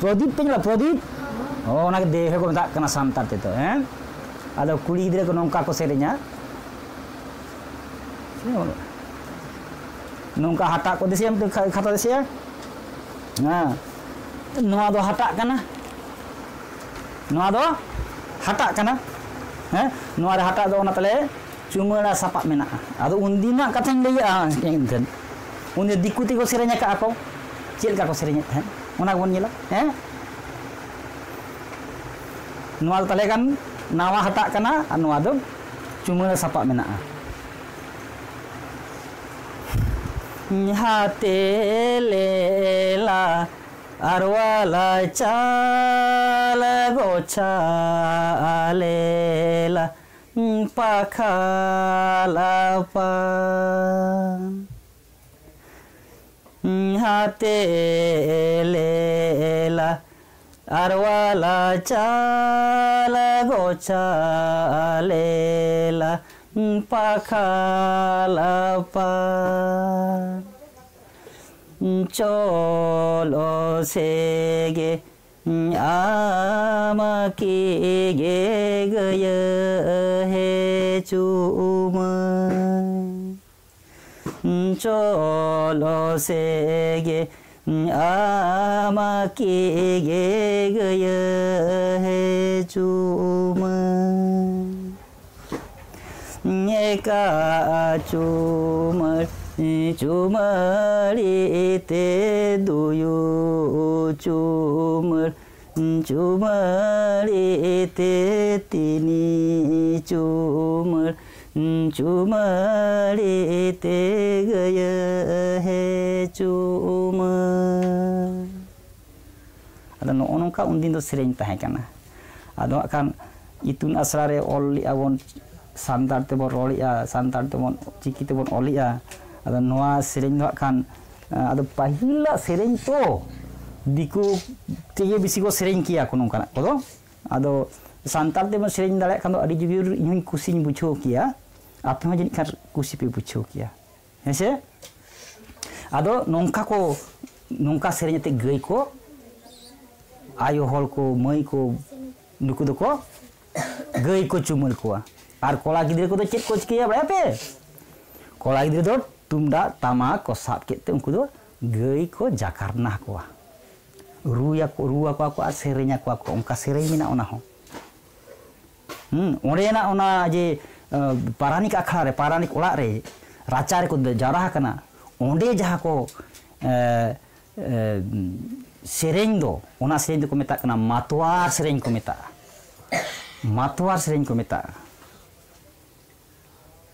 ᱯᱨᱚᱫᱤᱯ ᱯᱮ ᱧᱮᱞᱟ, ᱯᱨᱚᱫᱤᱯ? ᱚ, ᱚᱱᱟᱜᱮ ᱫᱮᱣᱦᱮ ᱠᱚ ᱢᱮᱛᱟᱜ ᱠᱟᱱᱟ ᱥᱟᱱᱛᱟᱲ ᱛᱮᱫᱚ, ᱦᱮᱸ? ᱟᱫᱚ ᱠᱩᱲᱤ ᱜᱤᱫᱽᱨᱟᱹ ᱠᱚ ᱱᱚᱝᱠᱟ ᱠᱚ ᱥᱮᱨᱮᱧᱟ᱾ ᱱᱚᱝᱠᱟ ᱦᱟᱴᱟᱜ ᱠᱚ ᱫᱤᱥᱟᱹᱭᱟ, ᱢᱤᱫᱴᱮᱱ ᱠᱷᱟ-, ᱠᱷᱟᱛᱟ ᱫᱤᱥᱟᱹᱭᱟ? ᱦᱮᱸ, ᱱᱚᱣᱟ ᱫᱚ ᱦᱟᱴᱟᱜ ᱠᱟᱱᱟ, ᱱᱚᱣᱟ ᱫᱚ ᱦᱟᱴᱟᱜ ᱠᱟᱱᱟ᱾ ᱦᱮᱸ, ᱱᱚᱣᱟ ᱨᱮ ᱦᱟᱴᱟᱜ ᱫᱚ ᱚᱱᱟ ᱛᱟᱞᱮ ᱪᱩᱢᱟᱹᱲᱟ ᱥᱟᱯᱟᱵ ᱢᱮᱱᱟᱜᱼᱟ᱾ ᱟᱫᱚ ᱩᱱᱫᱤᱱᱟᱜ ᱠᱟᱛᱷᱟᱧ ᱞᱟᱹᱭᱮᱜᱼᱟ ᱮᱱᱠᱷᱟᱱ, ᱩᱱᱫᱤᱱ ᱫᱤᱠᱩ ᱛᱮᱠᱚ ᱥᱮᱨᱮᱧ ᱟᱠᱟᱫᱼᱟ ᱠᱚ, ᱪᱮᱫ ᱞᱮᱠᱟ ᱠᱚ ᱥᱮᱨᱮᱧᱮᱫ ᱛᱟᱦᱮᱸᱫ, ᱚᱱᱟ ᱜᱮᱵᱚᱱ ᱧᱮᱞᱟ᱾ ᱦᱮᱸ, ᱱᱚᱣᱟ ᱫᱚ ᱛᱟᱦᱚᱞᱮ ᱠᱷᱟᱱ ᱱᱟᱣᱟ ᱦᱟᱴᱟᱜ ᱠᱟᱱᱟ ᱟᱨ ᱱᱚᱣᱟ ᱫᱚ ᱪᱩᱢᱟᱹᱲᱟ ᱥᱟᱯᱟᱵ ᱢᱮᱱᱟᱜᱼᱟ᱾ ᱦᱟᱛᱮ ᱞᱮᱞᱟ ᱟᱨᱣᱟᱞᱟ ᱪᱟᱞ ᱜᱚᱪᱷᱟ ᱞᱮᱞᱟ ᱯᱟᱠᱷᱟᱞᱟᱯᱟ᱾ ᱦᱟᱛᱮ ᱞᱮᱞᱟ ᱟᱨᱣᱟᱞᱟ ᱪᱟᱞ ᱜᱚᱪᱷᱟ ᱞᱮᱞᱟ ᱯᱟᱠᱷᱟᱞᱟᱯᱟ᱾ ᱪᱚᱞᱚ ᱥᱮᱜᱮ ᱟᱢ ᱠᱤ ᱜᱮ ᱜᱟᱹᱭᱟᱹ ᱦᱮ ᱪᱩᱢᱟᱹ᱾ ᱪᱚᱞᱚ ᱥᱮᱜᱮ ᱟᱢ ᱠᱤ ᱜᱮ ᱜᱟᱹᱭᱟᱹ ᱦᱮ ᱪᱩᱢᱟᱹ᱾ ᱮᱠᱟ ᱪᱩᱢᱟᱹᱲ ᱪᱩᱢᱟᱹᱲᱤ ᱛᱮ ᱫᱩᱭᱩ ᱪᱩᱢᱟᱹᱲ ᱪᱩᱢᱟᱹᱲᱤ ᱛᱮ ᱛᱤᱱᱤ ᱪᱩᱢᱟᱹᱲ ᱪᱩᱢᱟᱹᱲᱤ ᱛᱮ ᱜᱟᱹᱭᱟᱹ ᱦᱮ ᱪᱩᱢᱟᱹᱲ᱾ ᱟᱫᱚ ᱱᱚᱜᱼᱚ ᱱᱚᱝᱠᱟ ᱩᱱᱫᱤᱱ ᱫᱚ ᱥᱮᱨᱮᱧ ᱛᱟᱦᱮᱸ ᱠᱟᱱᱟ᱾ ᱟᱫᱚ ᱦᱟᱸᱜ ᱠᱷᱟᱱ ᱤᱛᱩᱱ ᱟᱥᱲᱟ ᱨᱮ ᱚᱞ ᱞᱮᱜᱼᱟ ᱵᱚᱱ, ᱥᱟᱱᱛᱟᱲ ᱛᱮᱵᱚᱱ ᱨᱚᱲᱮᱜᱼᱟ, ᱥᱟᱱᱛᱟᱲ ᱛᱮᱵᱚᱱ, ᱪᱤᱠᱤ ᱛᱮᱵᱚᱱ ᱚᱞᱮᱜᱼᱟ᱾ ᱟᱫᱚ ᱱᱚᱣᱟ ᱥᱮᱨᱮᱧ ᱫᱚ ᱦᱟᱸᱜ ᱠᱷᱟᱱ, ᱟᱫᱚ ᱯᱟᱹᱦᱤᱞᱟᱜ ᱥᱮᱨᱮᱧ ᱛᱚ, ᱫᱤᱠᱩ ᱛᱮᱜᱮ ᱵᱮᱥᱤ ᱠᱚ ᱥᱮᱨᱮᱧ ᱠᱮᱭᱟ ᱠᱚ ᱱᱚᱝᱠᱟᱱᱟᱜ ᱠᱚᱫᱚ᱾ ᱟᱫᱚ ᱥᱟᱱᱛᱟᱲ ᱛᱮᱵᱚᱱ ᱥᱮᱨᱮᱧ ᱫᱟᱲᱮᱭᱟᱜ ᱠᱷᱟᱱ ᱫᱚ ᱟᱹᱰᱤ ᱡᱳᱨ ᱤᱧ ᱦᱚᱸᱧ ᱠᱩᱥᱤᱧ ᱵᱩᱡᱷᱟᱹᱣ ᱠᱮᱭᱟ, ᱟᱯᱮ ᱦᱚᱸ ᱡᱟᱹᱱᱤᱡ ᱠᱷᱟᱱ ᱠᱩᱥᱤ ᱯᱮ ᱵᱩᱡᱷᱟᱹᱣ ᱠᱮᱭᱟ᱾ ᱦᱮᱸ ᱥᱮ? ᱟᱫᱚ ᱱᱚᱝᱠᱟ ᱠᱚ, ᱱᱚᱝᱠᱟ ᱥᱮᱨᱮᱧ ᱟᱛᱮ ᱜᱟᱹᱭ ᱠᱚ, ᱟᱭᱳ ᱦᱚᱲ ᱠᱚ, ᱢᱟᱹᱭ ᱠᱚ, ᱱᱩᱠᱩ ᱫᱚᱠᱚ ᱜᱟᱹᱭ ᱠᱚ ᱪᱩᱢᱟᱹᱲ ᱠᱚᱣᱟ᱾ ᱟᱨ ᱠᱚᱲᱟ ᱜᱤᱫᱽᱨᱟᱹ ᱠᱚᱫᱚ ᱪᱮᱫ ᱠᱚ ᱪᱤᱠᱟᱹᱭᱟ ᱵᱟᱲᱟᱭᱟ ᱯᱮ? ᱠᱚᱲᱟ ᱜᱤᱫᱽᱨᱟᱹ ᱫᱚ ᱛᱩᱢᱫᱟᱜ ᱴᱟᱢᱟᱠ ᱠᱚ ᱥᱟᱵ ᱠᱮᱫ ᱛᱮ ᱩᱱᱠᱩ ᱫᱚ ᱜᱟᱹᱭ ᱠᱚ ᱡᱟᱠᱟᱨᱱᱟ ᱠᱚᱣᱟ, ᱨᱩᱭᱟᱠᱚ, ᱨᱩ ᱟᱠᱚᱣᱟ ᱠᱚ ᱟᱨ ᱥᱮᱨᱮᱧ ᱟᱠᱚᱣᱟ ᱠᱚ᱾ ᱚᱱᱠᱟ ᱥᱮᱨᱮᱧ ᱢᱮᱱᱟᱜᱼᱟ ᱚᱱᱟ ᱦᱚᱸ᱾ ᱦᱩᱸ, ᱚᱸᱰᱮᱱᱟᱜ ᱚᱱᱟ ᱡᱮ, ᱟᱸ, ᱯᱟᱨᱟᱱᱤᱠ ᱟᱠᱷᱲᱟ ᱨᱮ, ᱯᱟᱨᱟᱱᱤᱠ ᱚᱲᱟᱜ ᱨᱮ, ᱨᱟᱪᱟ ᱨᱮᱠᱚ ᱡᱟᱣᱨᱟ ᱟᱠᱟᱱᱟ, ᱚᱸᱰᱮ ᱡᱟᱦᱟᱸ ᱠᱚ, ᱮ, ᱮ, ᱥᱮᱨᱮᱧ ᱫᱚ, ᱚᱱᱟ ᱥᱮᱨᱮᱧ ᱫᱚᱠᱚ ᱢᱮᱛᱟᱜ ᱠᱟᱱᱟ ᱢᱟᱛᱣᱟᱨ ᱥᱮᱨᱮᱧ ᱠᱚ ᱢᱮᱛᱟᱜᱼᱟ᱾ ᱢᱟᱛᱣᱟᱨ ᱥᱮᱨᱮᱧ ᱠᱚ ᱢᱮᱛᱟᱜᱼᱟ᱾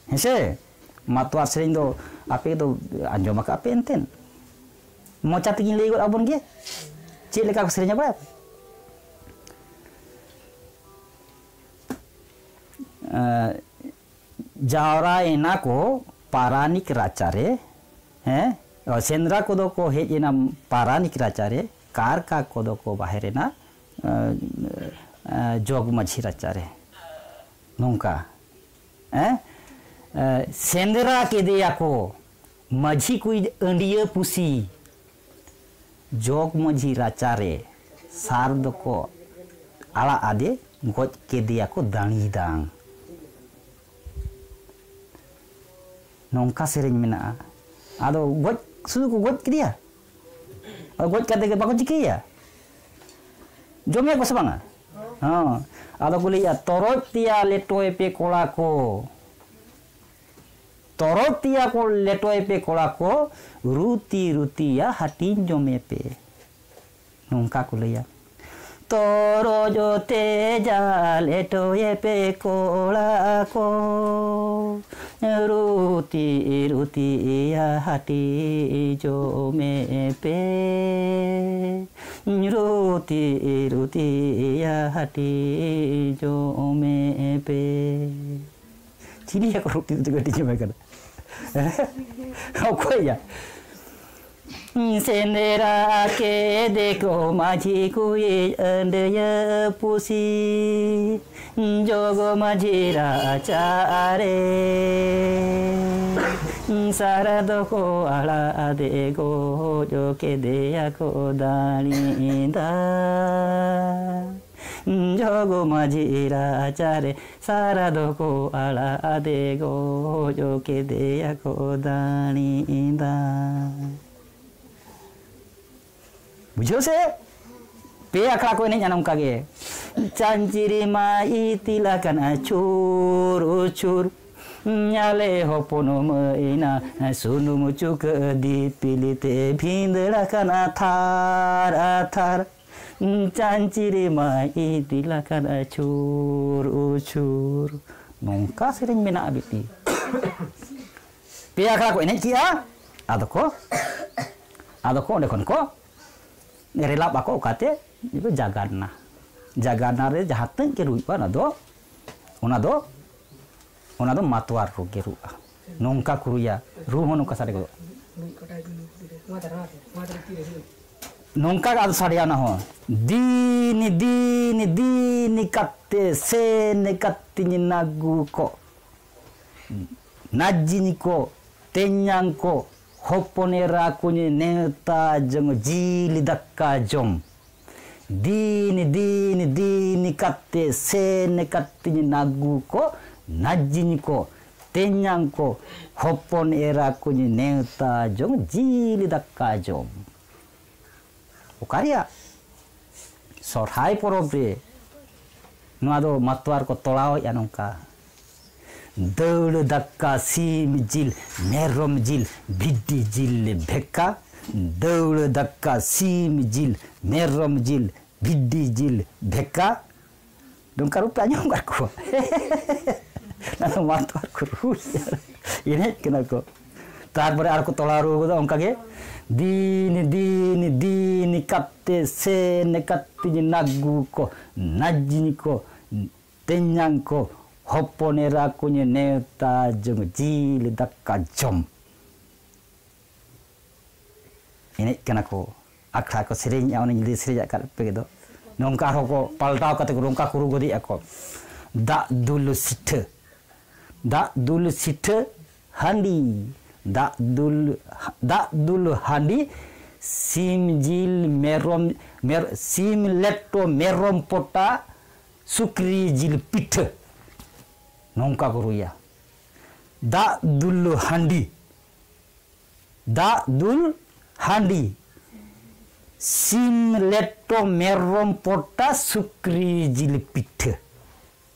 ᱦᱮᱸᱥᱮ? ᱢᱟᱛᱣᱟᱨ ᱥᱮᱨᱮᱧ ᱫᱚ ᱟᱯᱮ ᱫᱚ ᱟᱸᱡᱚᱢ ᱟᱠᱟᱫ ᱯᱮ ᱮᱱᱛᱮᱫ? ᱢᱚᱪᱟ ᱛᱮᱜᱮᱧ ᱞᱟᱹᱭ ᱜᱚᱫ ᱟᱵᱚᱱ ᱜᱮ, ᱪᱮᱫ ᱞᱮᱠᱟ ᱠᱚ ᱥᱮᱨᱮᱧᱟ ᱵᱟᱲᱟᱭᱟ ᱯᱮ? ᱮᱸ, ᱡᱟᱣᱨᱟᱭᱮᱱᱟ ᱠᱚ ᱯᱟᱨᱟᱱᱤᱠ ᱨᱟᱪᱟᱨᱮ, ᱦᱮᱸ, ᱥᱮᱸᱫᱽᱨᱟ ᱠᱚᱫᱚ ᱠᱚ ᱦᱮᱡ ᱮᱱᱟ ᱯᱟᱨᱟᱱᱤᱠ ᱨᱟᱪᱟᱨᱮ, ᱠᱟᱨᱠᱟ ᱠᱚᱫᱚ ᱠᱚ ᱵᱟᱦᱮᱨ ᱮᱱᱟ, ᱮᱸ, ᱮᱸ, ᱡᱚᱜᱽ ᱢᱟᱹᱡᱷᱤ ᱨᱟᱪᱟᱨᱮ᱾ ᱱᱚᱝᱠᱟ, ᱦᱮᱸ, ᱮᱸ, ᱥᱮᱸᱫᱽᱨᱟ ᱠᱮᱫᱮᱭᱟᱠᱚ ᱢᱟᱹᱡᱷᱤ ᱠᱩᱡ ᱟᱹᱰᱤᱭᱟᱹ ᱯᱩᱥᱤ, ᱡᱚᱜᱽ ᱢᱟᱹᱡᱷᱤ ᱨᱟᱪᱟᱨᱮ ᱥᱟᱨ ᱫᱚᱠᱚ ᱟᱲᱟᱜ ᱟᱫᱮ, ᱜᱚᱡ ᱠᱮᱫᱮᱭᱟᱠᱚ ᱫᱟᱲᱤ ᱫᱟᱝ᱾ ᱱᱚᱝᱠᱟ ᱥᱮᱨᱮᱧ ᱢᱮᱱᱟᱜᱼᱟ᱾ ᱟᱫᱚ ᱜᱚᱡ, ᱥᱩᱫᱷᱩ ᱠᱚ ᱜᱚᱡ ᱠᱮᱫᱮᱭᱟ, ᱟᱫᱚ ᱜᱚᱡ ᱠᱟᱛᱮ ᱜᱮ ᱵᱟᱠᱚ ᱪᱤᱠᱟᱹᱭᱮᱭᱟ? ᱡᱚᱢᱮᱭᱟ ᱠᱚ ᱥᱮ ᱵᱟᱝᱟ? ᱦᱚᱸ᱾ ᱟᱫᱚ ᱠᱚ ᱞᱟᱹᱭᱮᱜᱼᱟ, "ᱛᱚᱨᱚᱡ ᱛᱮᱭᱟ ᱞᱮᱴᱚᱭ ᱯᱮ ᱠᱚᱲᱟ ᱠᱚ, ᱛᱚᱨᱚᱡ ᱛᱮᱭᱟ ᱠᱚ ᱞᱮᱴᱚᱭ ᱯᱮ ᱠᱚᱲᱟ ᱠᱚ, ᱨᱩᱛᱤ ᱨᱩᱛᱤᱭᱟ ᱦᱟᱹᱴᱤᱧ ᱡᱚᱢᱮ ᱯᱮ᱾" ᱱᱚᱝᱠᱟ ᱠᱚ ᱞᱟᱹᱭᱟ, "ᱛᱚᱨᱚᱡ ᱛᱮᱭᱟ ᱞᱮᱴᱚᱭᱮ ᱯᱮ ᱠᱚᱲᱟ ᱠᱚ, ᱨᱩᱛᱤ ᱨᱩᱛᱤᱭᱟ ᱦᱟᱹᱴᱤᱧ ᱡᱚᱢᱮ ᱯᱮ, ᱨᱩᱛᱤ ᱨᱩᱛᱤᱭᱟ ᱦᱟᱹᱴᱤᱧ ᱡᱚᱢᱮ ᱯᱮ᱾" ᱪᱤᱞᱤᱭᱟ ᱠᱚ ᱨᱩᱛᱤ ᱨᱩᱛᱤ ᱠᱚ ᱦᱟᱹᱴᱤᱧ ᱡᱚᱢᱮ ᱠᱟᱱᱟ? ᱚᱠᱚᱭ ᱭᱟ? ᱥᱮᱸᱫᱽᱨᱟ ᱠᱮᱫᱮ ᱠᱚ ᱢᱟᱹᱡᱷᱤ ᱠᱩᱲᱤ ᱟᱹᱰᱟᱹᱭᱟᱹ ᱯᱩᱥᱤ, ᱡᱚᱜᱽ ᱢᱟᱹᱡᱷᱤ ᱨᱟᱪᱟᱨᱮ᱾ ᱥᱟᱨᱟ ᱫᱚᱠᱚ ᱟᱲᱟᱜ ᱟᱫᱮ, ᱜᱚᱡ ᱠᱮᱫᱮᱭᱟ ᱠᱚ ᱫᱟᱲᱤ ᱫᱟ᱾ ᱡᱚᱜᱽ ᱢᱟᱹᱡᱷᱤ ᱨᱟᱪᱟᱨᱮ, ᱥᱟᱨᱟ ᱫᱚᱠᱚ ᱟᱲᱟᱜ ᱟᱫᱮ, ᱜᱚᱡ ᱠᱮᱫᱮᱭᱟ ᱠᱚ ᱫᱟᱲᱤ ᱫᱟ᱾ ᱵᱩᱡᱷᱟᱹᱣ ᱥᱮ? ᱯᱮ ᱟᱠᱷᱲᱟ ᱠᱚ ᱮᱱᱮᱡᱼᱟ ᱱᱚᱝᱠᱟ ᱜᱮ᱾ ᱪᱟᱧᱪᱤᱨᱤ ᱢᱟ ᱤᱛᱤᱞ ᱟᱠᱟᱱᱟ ᱪᱷᱩᱨ ᱪᱷᱩᱨ, ᱧᱟᱞᱮ ᱦᱚᱯᱚᱱ ᱢᱟᱹᱭᱱᱟ ᱥᱩᱱᱩᱢ ᱪᱩᱠᱟᱹ ᱫᱤᱯᱤᱞ ᱛᱮ ᱵᱷᱤᱸᱫᱟᱹᱲ ᱟᱠᱟᱱᱟ ᱛᱷᱟᱨ ᱛᱷᱟᱨ᱾ ᱪᱟᱧᱪᱤᱨᱤ ᱢᱟ ᱤᱫᱤ ᱞᱟᱠᱟᱱ ᱟᱹᱪᱩᱨ ᱩᱪᱩᱨ᱾ ᱱᱚᱝᱠᱟ ᱥᱮᱨᱮᱧ ᱢᱮᱱᱟᱜᱼᱟ ᱵᱤᱴᱤ᱾ ᱯᱮ ᱟᱠᱷᱲᱟ ᱠᱚ ᱮᱱᱮᱡ ᱠᱮᱜᱼᱟ, ᱟᱫᱚ ᱠᱚ, ᱟᱫᱚ ᱠᱚ ᱚᱸᱰᱮ ᱠᱷᱚᱱ ᱠᱚ ᱨᱮᱞᱟᱵ ᱟᱠᱚ ᱚᱠᱟᱛᱮ ᱡᱟᱜᱟᱨᱱᱟ᱾ ᱡᱟᱜᱟᱨᱱᱟ ᱨᱮ ᱡᱟᱦᱟᱸ ᱛᱤᱱᱟᱹᱜ ᱜᱮ ᱨᱩᱭᱩᱜᱼᱟ, ᱚᱱᱟ ᱫᱚ, ᱚᱱᱟ ᱫᱚ, ᱚᱱᱟ ᱫᱚ ᱢᱟᱛᱣᱟᱨ ᱨᱩ ᱜᱮ ᱨᱩᱜᱼᱟ᱾ ᱱᱚᱝᱠᱟ ᱠᱚ ᱨᱩᱭᱟ, ᱨᱩ ᱦᱚᱸ ᱱᱚᱝᱠᱟ ᱥᱟᱰᱮ ᱜᱚᱫᱚᱜᱼᱟ᱾ ᱱᱚᱝᱠᱟ ᱜᱮ ᱟᱫᱚ ᱥᱟᱰᱮᱭᱟ ᱚᱱᱟ ᱦᱚᱸ᱾ ᱫᱤᱱᱤ, ᱫᱤᱱᱤ, ᱫᱤᱱᱤ ᱠᱟᱛᱮ ᱥᱮᱱ ᱠᱟᱛᱤᱧ ᱱᱟᱜᱩ ᱠᱚ᱾ ᱱᱟᱡᱤᱧ ᱠᱚ, ᱛᱮᱧᱟᱝ ᱠᱚ, ᱦᱚᱯᱚᱱ ᱮᱨᱟ ᱠᱚᱧ ᱱᱮᱣᱛᱟ ᱡᱚᱝ ᱡᱤᱞ ᱫᱟᱠᱟ ᱡᱚᱢ᱾ ᱫᱤᱱᱤ, ᱫᱤᱱᱤ, ᱫᱤᱱᱤ ᱠᱟᱛᱮ ᱥᱮᱱ ᱠᱟᱛᱤᱧ ᱱᱟᱜᱩ ᱠᱚ, ᱱᱟᱡᱤᱧ ᱠᱚ, ᱛᱮᱧᱟᱝ ᱠᱚ, ᱦᱚᱯᱚᱱ ᱮᱨᱟ ᱠᱚᱧ ᱱᱮᱣᱛᱟ ᱡᱚᱝ ᱡᱤᱞ ᱫᱟᱠᱟ ᱡᱚᱢ᱾ ᱚᱠᱟ ᱨᱮᱭᱟᱜ? ᱥᱚᱨᱦᱟᱭ ᱯᱚᱨᱚᱵᱽ ᱨᱮ ᱱᱚᱣᱟ ᱫᱚ ᱢᱟᱛᱣᱟᱨ ᱠᱚ ᱛᱚᱲᱟᱣᱮᱫᱼᱟ ᱱᱚᱝᱠᱟ᱾ ᱫᱟᱹᱣᱲᱟᱹ ᱫᱟᱠᱟ, ᱥᱤᱢ ᱡᱤᱞ, ᱢᱮᱨᱚᱢ ᱡᱤᱞ, ᱵᱷᱤᱰᱤ ᱡᱤᱞ ᱵᱷᱮᱠᱟ᱾ ᱫᱟᱹᱣᱲᱟᱹ ᱫᱟᱠᱟ, ᱥᱤᱢ ᱡᱤᱞ, ᱢᱮᱨᱚᱢ ᱡᱤᱞ, ᱵᱷᱤᱰᱤ ᱡᱤᱞ ᱵᱷᱮᱠᱟ᱾ ᱱᱚᱝᱠᱟ ᱨᱩᱯ ᱯᱮ ᱟᱸᱡᱚᱢ ᱟᱠᱟᱫ ᱠᱚᱣᱟ? ᱚᱱᱟ ᱫᱚ ᱢᱟᱛᱣᱟᱨ ᱠᱚ ᱨᱩᱭᱟ, ᱮᱱᱮᱡ ᱠᱟᱱᱟ ᱠᱚ᱾ ᱛᱟᱨᱯᱚᱨᱮ ᱟᱨ ᱠᱚ ᱛᱚᱲᱟ ᱨᱩ ᱠᱟᱫᱟ ᱚᱱᱠᱟ ᱜᱮ, ᱫᱤᱱ ᱫᱤᱱ ᱫᱤᱱ ᱠᱟᱛᱮ ᱥᱮᱱ ᱠᱟᱛᱮᱧ ᱱᱟᱜᱩ ᱠᱚ, ᱱᱟᱡᱤᱧ ᱠᱚ, ᱛᱮᱧᱟᱝ ᱠᱚ, ᱦᱚᱯᱚᱱ ᱮᱨᱟ ᱠᱚᱧ ᱱᱮᱣᱛᱟ ᱡᱚᱝ ᱡᱤᱞ ᱫᱟᱠᱟ ᱡᱚᱢ᱾ ᱮᱱᱮᱡ ᱠᱟᱱᱟ ᱠᱚ, ᱟᱠᱷᱲᱟ ᱠᱚ ᱥᱮᱨᱮᱧᱮᱜᱼᱟ, ᱚᱱᱮᱧ ᱞᱟᱹᱭ ᱥᱮᱨᱮᱧᱟᱜ ᱠᱟᱫ ᱯᱮ ᱫᱚ᱾ ᱱᱚᱝᱠᱟ ᱟᱨᱦᱚᱸ ᱠᱚ ᱯᱟᱞᱴᱟᱣ ᱠᱟᱛᱮ ᱠᱚ ᱱᱚᱝᱠᱟ ᱠᱚ ᱨᱩ ᱜᱚᱫᱮᱜᱼᱟ ᱠᱚ, ᱫᱟᱜ ᱫᱩᱞ ᱥᱤᱴᱷᱟᱹ, ᱫᱟᱜ ᱫᱩᱞ ᱥᱤᱴᱷᱟᱹ ᱦᱟᱺᱰᱤ, ᱫᱟᱜ ᱫᱩᱞ, ᱫᱟᱜ ᱫᱩᱞ ᱦᱟᱺᱰᱤ, ᱥᱤᱢ ᱡᱤᱞ, ᱢᱮᱨᱚᱢ, ᱢᱮᱨ-, ᱥᱤᱢ ᱞᱮᱴᱚ, ᱢᱮᱨᱚᱢ ᱯᱚᱴᱟ, ᱥᱩᱠᱨᱤ ᱡᱤᱞ ᱯᱤᱴᱷᱟᱹ᱾ ᱱᱚᱝᱠᱟ ᱠᱚ ᱨᱩᱭᱟ᱾ ᱫᱟᱜ ᱫᱩᱞ ᱦᱟᱺᱰᱤ, ᱫᱟᱜ ᱫᱩᱞ ᱦᱟᱺᱰᱤ, ᱥᱤᱢ ᱞᱮᱴᱚ, ᱢᱮᱨᱚᱢ ᱯᱚᱴᱟ, ᱥᱩᱠᱨᱤ ᱡᱤᱞ ᱯᱤᱴᱷᱟᱹ᱾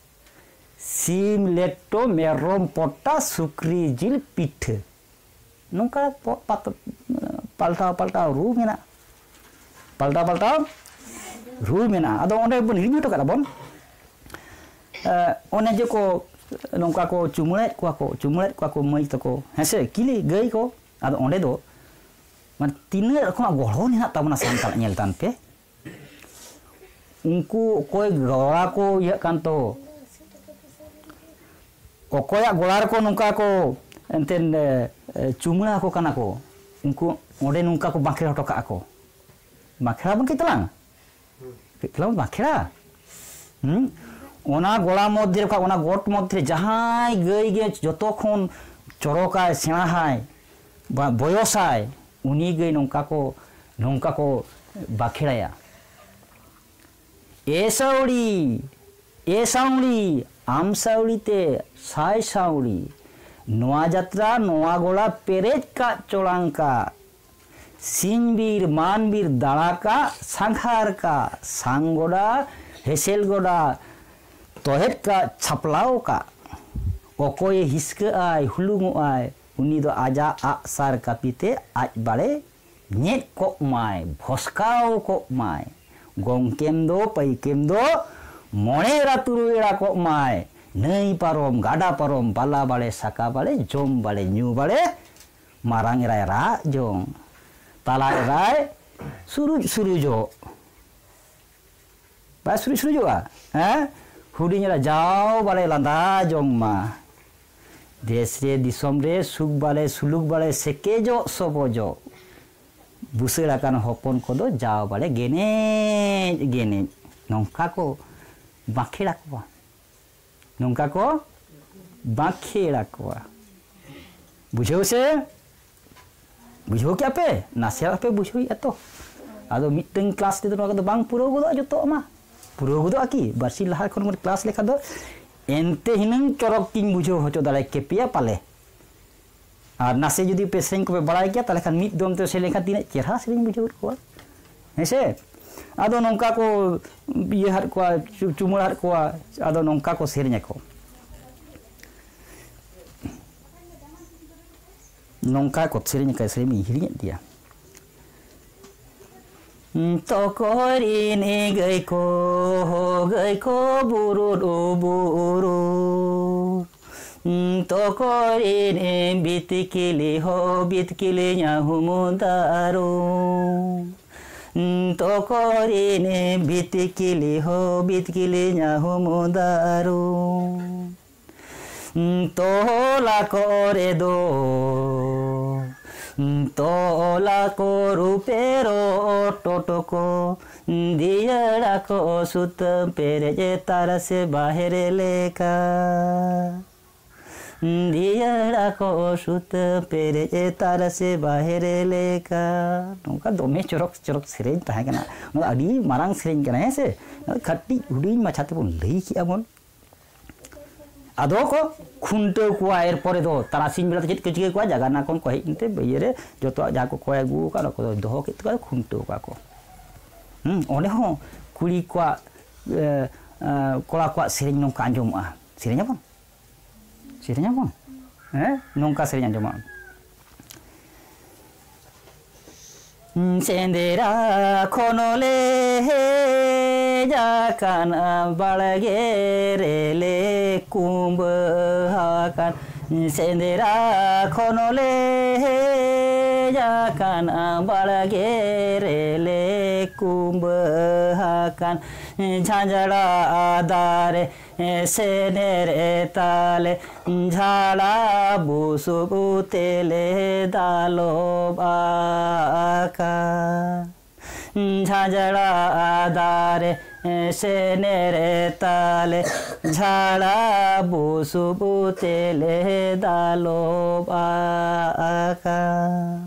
ᱥᱤᱢ ᱞᱮᱴᱚ, ᱢᱮᱨᱚᱢ ᱯᱚᱴᱟ, ᱥᱩᱠᱨᱤ ᱡᱤᱞ ᱯᱤᱴᱷᱟᱹ᱾ ᱱᱚᱝᱠᱟ ᱯᱚ-, ᱯᱟᱛ-, ᱯᱟᱞᱴᱟᱣ ᱯᱟᱞᱴᱟᱣ ᱨᱩ ᱢᱮᱱᱟᱜᱼᱟ᱾ ᱯᱟᱞᱴᱟᱣ ᱯᱟᱞᱴᱟᱣ ᱨᱩ ᱢᱮᱱᱟᱜᱼᱟ᱾ ᱟᱫᱚ ᱚᱸᱰᱮ ᱵᱚᱱ ᱦᱤᱲᱤᱧ ᱦᱚᱴᱚ ᱠᱟᱫᱟ ᱵᱚᱱ, ᱮ, ᱚᱱᱮ ᱡᱮ ᱠᱚ ᱱᱚᱝᱠᱟ ᱠᱚ ᱪᱩᱢᱟᱹᱲᱟᱭᱮᱫ ᱠᱚᱣᱟ ᱠᱚ, ᱪᱩᱢᱟᱹᱲᱟᱭᱮᱫ ᱠᱚᱣᱟ ᱠᱚ ᱢᱟᱹᱭ ᱛᱟᱠᱚ, ᱦᱮᱸ ᱥᱮ, ᱠᱤᱞᱤ ᱜᱟᱹᱭ ᱠᱚ᱾ ᱟᱫᱚ ᱚᱸᱰᱮ ᱫᱚ ᱢᱟᱱᱮ ᱛᱤᱱᱟᱹᱜ ᱨᱚᱠᱚᱢᱟᱜ ᱜᱚᱲᱦᱚᱱ ᱦᱮᱱᱟᱜ ᱛᱟᱵᱚᱱᱟ ᱥᱟᱱᱛᱟᱲ, ᱧᱮᱞ ᱛᱟᱢ ᱯᱮ᱾ ᱩᱱᱠᱩ ᱚᱠᱚᱭ ᱜᱚᱲᱟ ᱠᱚ ᱤᱭᱟᱹᱜ ᱠᱟᱱ ᱛᱚ, ᱚᱠᱚᱭᱟᱜ ᱜᱚᱲᱟ ᱨᱮᱠᱚ ᱱᱚᱝᱠᱟ ᱠᱚ ᱮᱱᱛᱮᱫ, ᱮ, ᱮ, ᱪᱩᱢᱲᱟ ᱟᱠᱚ ᱠᱟᱱᱟ ᱠᱚ, ᱩᱱᱠᱩ ᱚᱸᱰᱮ ᱱᱚᱝᱠᱟ ᱠᱚ ᱵᱟᱸᱠᱷᱮᱲ ᱦᱚᱴᱚ ᱠᱟᱜᱼᱟ ᱠᱚ᱾ ᱵᱟᱸᱠᱷᱮᱲᱟ ᱵᱚᱱ ᱠᱟᱹᱡ ᱛᱟᱞᱟᱝ, ᱠᱟᱹᱡ ᱛᱟᱞᱟᱝ ᱵᱚᱱ ᱵᱟᱸᱠᱷᱮᱲᱟ᱾ ᱦᱩᱸ? ᱚᱱᱟ ᱜᱚᱲᱟ ᱢᱚᱫᱽᱫᱷᱮ ᱨᱮ ᱠᱷᱚᱱ, ᱚᱱᱟ ᱜᱚᱴ ᱢᱚᱫᱽᱫᱷᱮ ᱨᱮ ᱡᱟᱦᱟᱸᱭ ᱜᱟᱹᱭ ᱜᱮ ᱡᱚᱛᱚ ᱠᱷᱚᱱ ᱪᱚᱨᱚᱠᱟᱭ, ᱥᱮᱬᱟᱦᱟᱭ, ᱵᱟ-, ᱵᱚᱭᱚᱥᱟᱭ, ᱩᱱᱤ ᱜᱟᱹᱭ ᱱᱚᱝᱠᱟ ᱠᱚ, ᱱᱚᱝᱠᱟ ᱠᱚ ᱵᱟᱸᱠᱷᱮᱲᱟᱭᱟ᱾ ᱮ ᱥᱟᱹᱣᱲᱤ, ᱮ ᱥᱟᱹᱣᱲᱤ, ᱟᱢ ᱥᱟᱹᱣᱲᱤ ᱛᱮ ᱥᱟᱭ ᱥᱟᱹᱣᱲᱤ, ᱱᱚᱣᱟ ᱡᱟᱛᱨᱟ, ᱱᱚᱣᱟ ᱜᱚᱲᱟ ᱯᱮᱨᱮᱡ ᱠᱟᱜ ᱪᱚᱲᱟᱝ ᱠᱟᱜ, ᱥᱤᱧ ᱵᱤᱨ ᱢᱟᱱ ᱵᱤᱨ ᱫᱟᱬᱟ ᱠᱟᱜ, ᱥᱟᱸᱜᱷᱟᱨ ᱠᱟᱜ, ᱥᱟᱝ ᱜᱚᱰᱟ, ᱦᱮᱥᱮᱞ ᱜᱚᱰᱟ, ᱛᱚᱦᱮᱫ ᱠᱟᱜ, ᱪᱷᱟᱯᱞᱟᱣ ᱠᱟᱜ᱾ ᱚᱠᱚᱭᱮ ᱦᱤᱥᱠᱟᱹᱜ ᱟᱭ, ᱦᱩᱞᱩᱝᱚᱜ ᱟᱭ, ᱩᱱᱤ ᱫᱚ ᱟᱡᱟᱜ ᱟᱜ ᱥᱟᱨ ᱠᱟᱹᱯᱤ ᱛᱮ ᱟᱡ ᱵᱟᱲᱮ ᱧᱮᱫ ᱠᱚᱜ ᱢᱟᱭ, ᱵᱷᱚᱥᱠᱟᱣ ᱠᱚᱜ ᱢᱟᱭ᱾ ᱜᱚᱢᱠᱮᱢ ᱫᱚ, ᱯᱟᱹᱭᱠᱮᱢ ᱫᱚ ᱢᱚᱬᱮ ᱮᱨᱟ ᱛᱩᱨᱩᱭ ᱮᱨᱟ ᱠᱚᱜ ᱢᱟᱭ᱾ ᱱᱟᱹᱭ ᱯᱟᱨᱚᱢ, ᱜᱟᱰᱟ ᱯᱟᱨᱚᱢ, ᱵᱟᱞᱟ ᱵᱟᱲᱮ, ᱥᱟᱠᱟ ᱵᱟᱲᱮ, ᱡᱚᱢ ᱵᱟᱲᱮ, ᱧᱩ ᱵᱟᱲᱮ, ᱢᱟᱨᱟᱝ ᱮᱨᱟᱭ ᱨᱟᱜ ᱡᱚᱝ, ᱛᱟᱞᱟ ᱮᱨᱟᱭ ᱥᱩᱨᱩᱡ ᱥᱩᱨᱩᱡᱚᱜ᱾ ᱵᱟᱭ ᱥᱩᱨᱩᱡ ᱥᱩᱨᱩᱡᱚᱜᱼᱟ? ᱦᱮᱸ? ᱦᱩᱰᱤᱧ ᱮᱨᱟ ᱡᱟᱣ ᱵᱟᱲᱮ ᱞᱟᱸᱫᱟ ᱡᱚᱝ ᱢᱟ᱾ ᱫᱮᱥ ᱨᱮ ᱫᱤᱥᱚᱢ ᱨᱮ ᱥᱩᱠ ᱵᱟᱲᱮ ᱥᱩᱞᱩᱠ ᱵᱟᱲᱮ ᱥᱮᱠᱮᱡᱚᱜ ᱥᱚᱵᱚᱡᱚᱜ᱾ ᱵᱩᱥᱟᱹᱲ ᱟᱠᱟᱱ ᱦᱚᱯᱚᱱ ᱠᱚᱫᱚ ᱡᱟᱣ ᱵᱟᱲᱮ ᱜᱮᱱᱮᱡ ᱜᱮᱱᱮᱡ ᱱᱚᱝᱠᱟ ᱠᱚ ᱵᱟᱸᱠᱷᱮᱲ ᱟᱠᱚᱣᱟ᱾ ᱱᱚᱝᱠᱟ ᱠᱚ ᱵᱟᱸᱠᱷᱮᱲ ᱟᱠᱚᱣᱟ᱾ ᱵᱩᱡᱷᱟᱹᱣ ᱥᱮ? ᱵᱩᱡᱷᱟᱹᱣ ᱠᱮᱜᱼᱟ ᱯᱮ? ᱱᱟᱥᱮᱭᱟᱜ ᱯᱮ ᱵᱩᱡᱷᱟᱹᱣᱮᱫᱼᱟ ᱛᱚ? ᱟᱫᱚ ᱢᱤᱫᱴᱟᱝ ᱠᱞᱟᱥ ᱛᱮᱫᱚ ᱱᱚᱣᱟ ᱠᱚᱫᱚ ᱵᱟᱝ ᱯᱩᱨᱟᱹᱣ ᱜᱚᱫᱚᱜᱼᱟ ᱡᱚᱛᱚᱣᱟᱜ ᱢᱟ᱾ ᱯᱩᱨᱟᱹᱣ ᱜᱚᱫᱚᱜᱼᱟ ᱠᱤ? ᱵᱟᱨᱥᱤᱧ ᱞᱟᱦᱟ ᱠᱷᱚᱱ ᱵᱚᱱ ᱠᱞᱟᱥ ᱞᱮᱠᱷᱟᱱ ᱫᱚ ᱮᱱᱛᱮ ᱦᱤᱱᱟᱹᱝ ᱪᱚᱨᱚᱠ ᱠᱤᱱ ᱵᱩᱡᱷᱟᱹᱣ ᱦᱚᱪᱚ ᱫᱟᱲᱮ ᱠᱮᱯᱮᱭᱟ ᱯᱟᱞᱮ᱾ ᱟᱨ ᱱᱟᱥᱮ ᱡᱩᱫᱤ ᱯᱮ ᱥᱮᱨᱮᱧ ᱠᱚᱯᱮ ᱵᱟᱲᱟᱭ ᱜᱮᱭᱟ, ᱛᱟᱦᱚᱞᱮ ᱠᱷᱟᱱ ᱢᱤᱫ ᱫᱚᱢ ᱛᱮ ᱥᱮᱨᱮᱧ ᱞᱮᱠᱷᱟᱱ ᱛᱤᱱᱟᱹᱜ ᱪᱮᱦᱨᱟ ᱥᱮᱨᱮᱧ ᱵᱩᱡᱷᱟᱹᱣ ᱠᱚᱣᱟ, ᱦᱮᱸ ᱥᱮ? ᱟᱫᱚ ᱱᱚᱝᱠᱟ ᱠᱚ ᱤᱭᱟᱹ ᱦᱟᱫ ᱠᱚᱣᱟ, ᱪᱩ-, ᱪᱩᱢᱟᱹᱲ ᱦᱟᱫ ᱠᱚᱣᱟ, ᱟᱫᱚ ᱱᱚᱝᱠᱟ ᱠᱚ ᱥᱮᱨᱮᱧ ᱟᱠᱚ᱾ ᱱᱚᱝᱠᱟ ᱠᱚ ᱥᱮᱨᱮᱧ ᱟᱠᱟᱫ, ᱥᱮᱨᱮᱧ ᱤᱧ ᱦᱤᱲᱤᱧᱮᱫ ᱜᱮᱭᱟ᱾ ᱛᱚᱠᱚᱭ ᱨᱤᱱ ᱜᱟᱹᱭ ᱠᱚ, ᱦᱚ ᱜᱟᱹᱭ ᱠᱚ ᱵᱩᱨᱩᱫ ᱩᱵᱩᱨᱩ᱾ ᱛᱚᱠᱚᱭ ᱨᱤᱱ ᱵᱤᱛᱠᱤᱞᱤ, ᱦᱚ ᱵᱤᱛᱠᱤᱞᱤ ᱧᱟᱦᱩᱢ ᱫᱟᱨᱩ᱾ ᱛᱚᱠᱚᱭ ᱨᱤᱱ ᱵᱤᱛᱠᱤᱞᱤ, ᱦᱚ ᱵᱤᱛᱠᱤᱞᱤ ᱧᱟᱦᱩᱢ ᱫᱟᱨᱩ᱾ ᱛᱚᱞᱟ ᱠᱚᱨᱮ ᱫᱚ, ᱛᱚᱞᱟ ᱠᱚ ᱨᱩᱯᱮ ᱨᱚᱴᱚᱴ ᱠᱚ, ᱫᱤᱭᱟᱹᱲᱟ ᱠᱚ ᱥᱩᱛᱟᱹᱢ ᱯᱮᱨᱮᱡ ᱛᱟᱨᱟᱥᱮ ᱵᱟᱦᱮᱨ ᱞᱮᱠᱟ᱾ ᱫᱤᱭᱟᱹᱲᱟ ᱠᱚ ᱥᱩᱛᱟᱹᱢ ᱯᱮᱨᱮᱡ ᱛᱟᱨᱟᱥᱮ ᱵᱟᱦᱮᱨ ᱞᱮᱠᱟ᱾ ᱱᱚᱝᱠᱟ ᱫᱚᱢᱮ ᱪᱚᱨᱚᱠ ᱪᱚᱨᱚᱠ ᱥᱮᱨᱮᱧ ᱛᱟᱦᱮᱸ ᱠᱟᱱᱟ᱾ ᱱᱚᱣᱟ ᱫᱚ ᱟᱹᱰᱤ ᱢᱟᱨᱟᱝ ᱥᱮᱨᱮᱧ ᱠᱟᱱᱟ, ᱦᱮᱸ ᱥᱮ? ᱱᱚᱣᱟ ᱫᱚ ᱠᱟᱹᱴᱤᱡ ᱦᱩᱰᱤᱧ ᱢᱟᱪᱷᱟ ᱛᱮᱵᱚᱱ ᱞᱟᱹᱭ ᱠᱮᱜᱼᱟ ᱵᱚᱱ᱾ ᱟᱫᱚ ᱠᱚ ᱠᱷᱩᱱᱴᱟᱹᱣ ᱠᱚᱣᱟ᱾ ᱮᱨᱯᱚᱨᱮ ᱫᱚ ᱛᱟᱨᱟᱥᱤᱧ ᱵᱮᱲᱟ ᱫᱚ ᱪᱮᱫ ᱠᱚ ᱪᱤᱠᱟᱹ ᱠᱚᱣᱟ? ᱡᱟᱜᱟᱱᱱᱟ ᱠᱷᱚᱱ ᱠᱚ ᱦᱮᱡ ᱮᱱᱛᱮ ᱤᱭᱟᱹᱨᱮ ᱡᱚᱛᱚᱣᱟᱜ ᱡᱟᱦᱟᱸ ᱠᱚ ᱠᱚᱭ ᱟᱹᱜᱩ ᱟᱠᱟᱫ, ᱚᱱᱟ ᱠᱚᱫᱚ ᱫᱚᱦᱚ ᱠᱮᱫ ᱛᱟᱠᱚᱣᱟ, ᱠᱷᱩᱱᱴᱟᱹᱣ ᱠᱚᱣᱟ ᱠᱚ᱾ ᱦᱩᱸ, ᱚᱸᱰᱮ ᱦᱚᱸ ᱠᱩᱲᱤ ᱠᱚᱣᱟᱜ, ᱮ, ᱮ, ᱠᱚᱲᱟ ᱠᱚᱣᱟᱜ ᱥᱮᱨᱮᱧ ᱱᱚᱝᱠᱟ ᱟᱸᱡᱚᱢᱚᱜᱼᱟ᱾ ᱥᱮᱨᱮᱧ ᱟᱵᱚᱱ? ᱥᱮᱨᱮᱧ ᱟᱵᱚᱱ? ᱦᱮᱸ, ᱱᱚᱝᱠᱟ ᱥᱮᱨᱮᱧ ᱟᱸᱡᱚᱢᱚᱜᱼᱟ᱾ ᱥᱮᱸᱫᱽᱨᱟ ᱠᱷᱚᱱ ᱞᱮ ᱦᱮᱡ ᱟᱠᱟᱱ, ᱵᱟᱲᱜᱮ ᱨᱮᱞᱮ ᱠᱩᱢᱵᱟᱹ ᱟᱠᱟᱱ᱾ ᱥᱮᱸᱫᱽᱨᱟ ᱠᱷᱚᱱ ᱞᱮ ᱦᱮᱡ ᱟᱠᱟᱱ, ᱵᱟᱲᱜᱮ ᱨᱮᱞᱮ ᱠᱩᱢᱵᱟᱹ ᱟᱠᱟᱱ᱾ ᱡᱷᱟᱸᱡᱽᱲᱟ ᱫᱟᱨᱮ ᱥᱮᱱᱮᱨ ᱛᱟᱞᱮ, ᱡᱷᱟᱲᱟ ᱵᱩᱥᱩᱵ ᱛᱮᱞᱮ ᱫᱟᱞᱚᱵ ᱟᱠᱟ᱾ ᱡᱷᱟᱸᱡᱽᱲᱟ ᱫᱟᱨᱮ ᱥᱮᱱᱮᱨ ᱛᱟᱞᱮ, ᱡᱷᱟᱲᱟ ᱵᱩᱥᱩᱵ ᱛᱮᱞᱮ ᱫᱟᱞᱚᱵ ᱟᱠᱟ᱾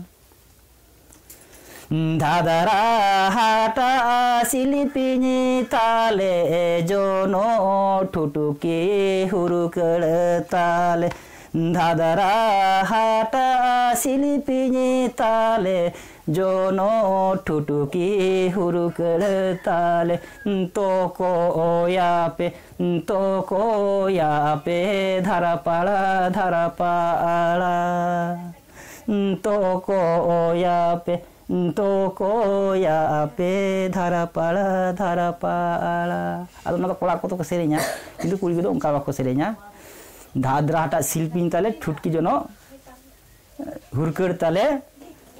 ᱫᱷᱟᱫᱨᱟ ᱦᱟᱴᱟᱜ ᱥᱤᱞᱯᱤᱧ ᱛᱟᱞᱮ, ᱡᱚᱱᱚᱜ ᱴᱷᱩᱴᱠᱤ ᱦᱩᱨᱠᱟᱹᱲ ᱛᱟᱞᱮ᱾ ᱫᱷᱟᱫᱨᱟ ᱦᱟᱴᱟᱜ ᱥᱤᱞᱯᱤᱧ ᱛᱟᱞᱮ, ᱡᱚᱱᱚᱜ ᱴᱷᱩᱴᱠᱤ ᱦᱩᱨᱠᱟᱹᱲ ᱛᱟᱞᱮ᱾ ᱛᱚᱠᱚᱭᱟᱯᱮ, ᱛᱚᱠᱚᱭᱟᱯᱮ ᱫᱷᱟᱨᱟᱯᱟᱲᱟ, ᱫᱷᱟᱨᱟᱯᱟᱲᱟ᱾ ᱛᱚᱠᱚᱭᱟᱯᱮ, ᱛᱚᱠᱚᱭᱟᱯᱮ ᱫᱷᱟᱨᱟᱯᱟᱲᱟ, ᱫᱷᱟᱨᱟᱯᱟᱲᱟ᱾ ᱟᱫᱚ ᱚᱱᱟ ᱫᱚ ᱠᱚᱲᱟ ᱠᱚᱫᱚ ᱠᱚ ᱥᱮᱨᱮᱧᱟ, ᱠᱤᱱᱛᱩ ᱠᱩᱲᱤ ᱠᱚᱫᱚ ᱚᱱᱠᱟ ᱵᱟᱠᱚ ᱥᱮᱨᱮᱧᱟ᱾ ᱫᱷᱟᱫᱨᱟ ᱦᱟᱴᱟᱜ ᱥᱤᱞᱯᱤᱧ ᱛᱟᱞᱮ, ᱴᱷᱩᱴᱠᱤ ᱡᱚᱱᱚᱜ ᱦᱩᱨᱠᱟᱹᱲ ᱛᱟᱞᱮ,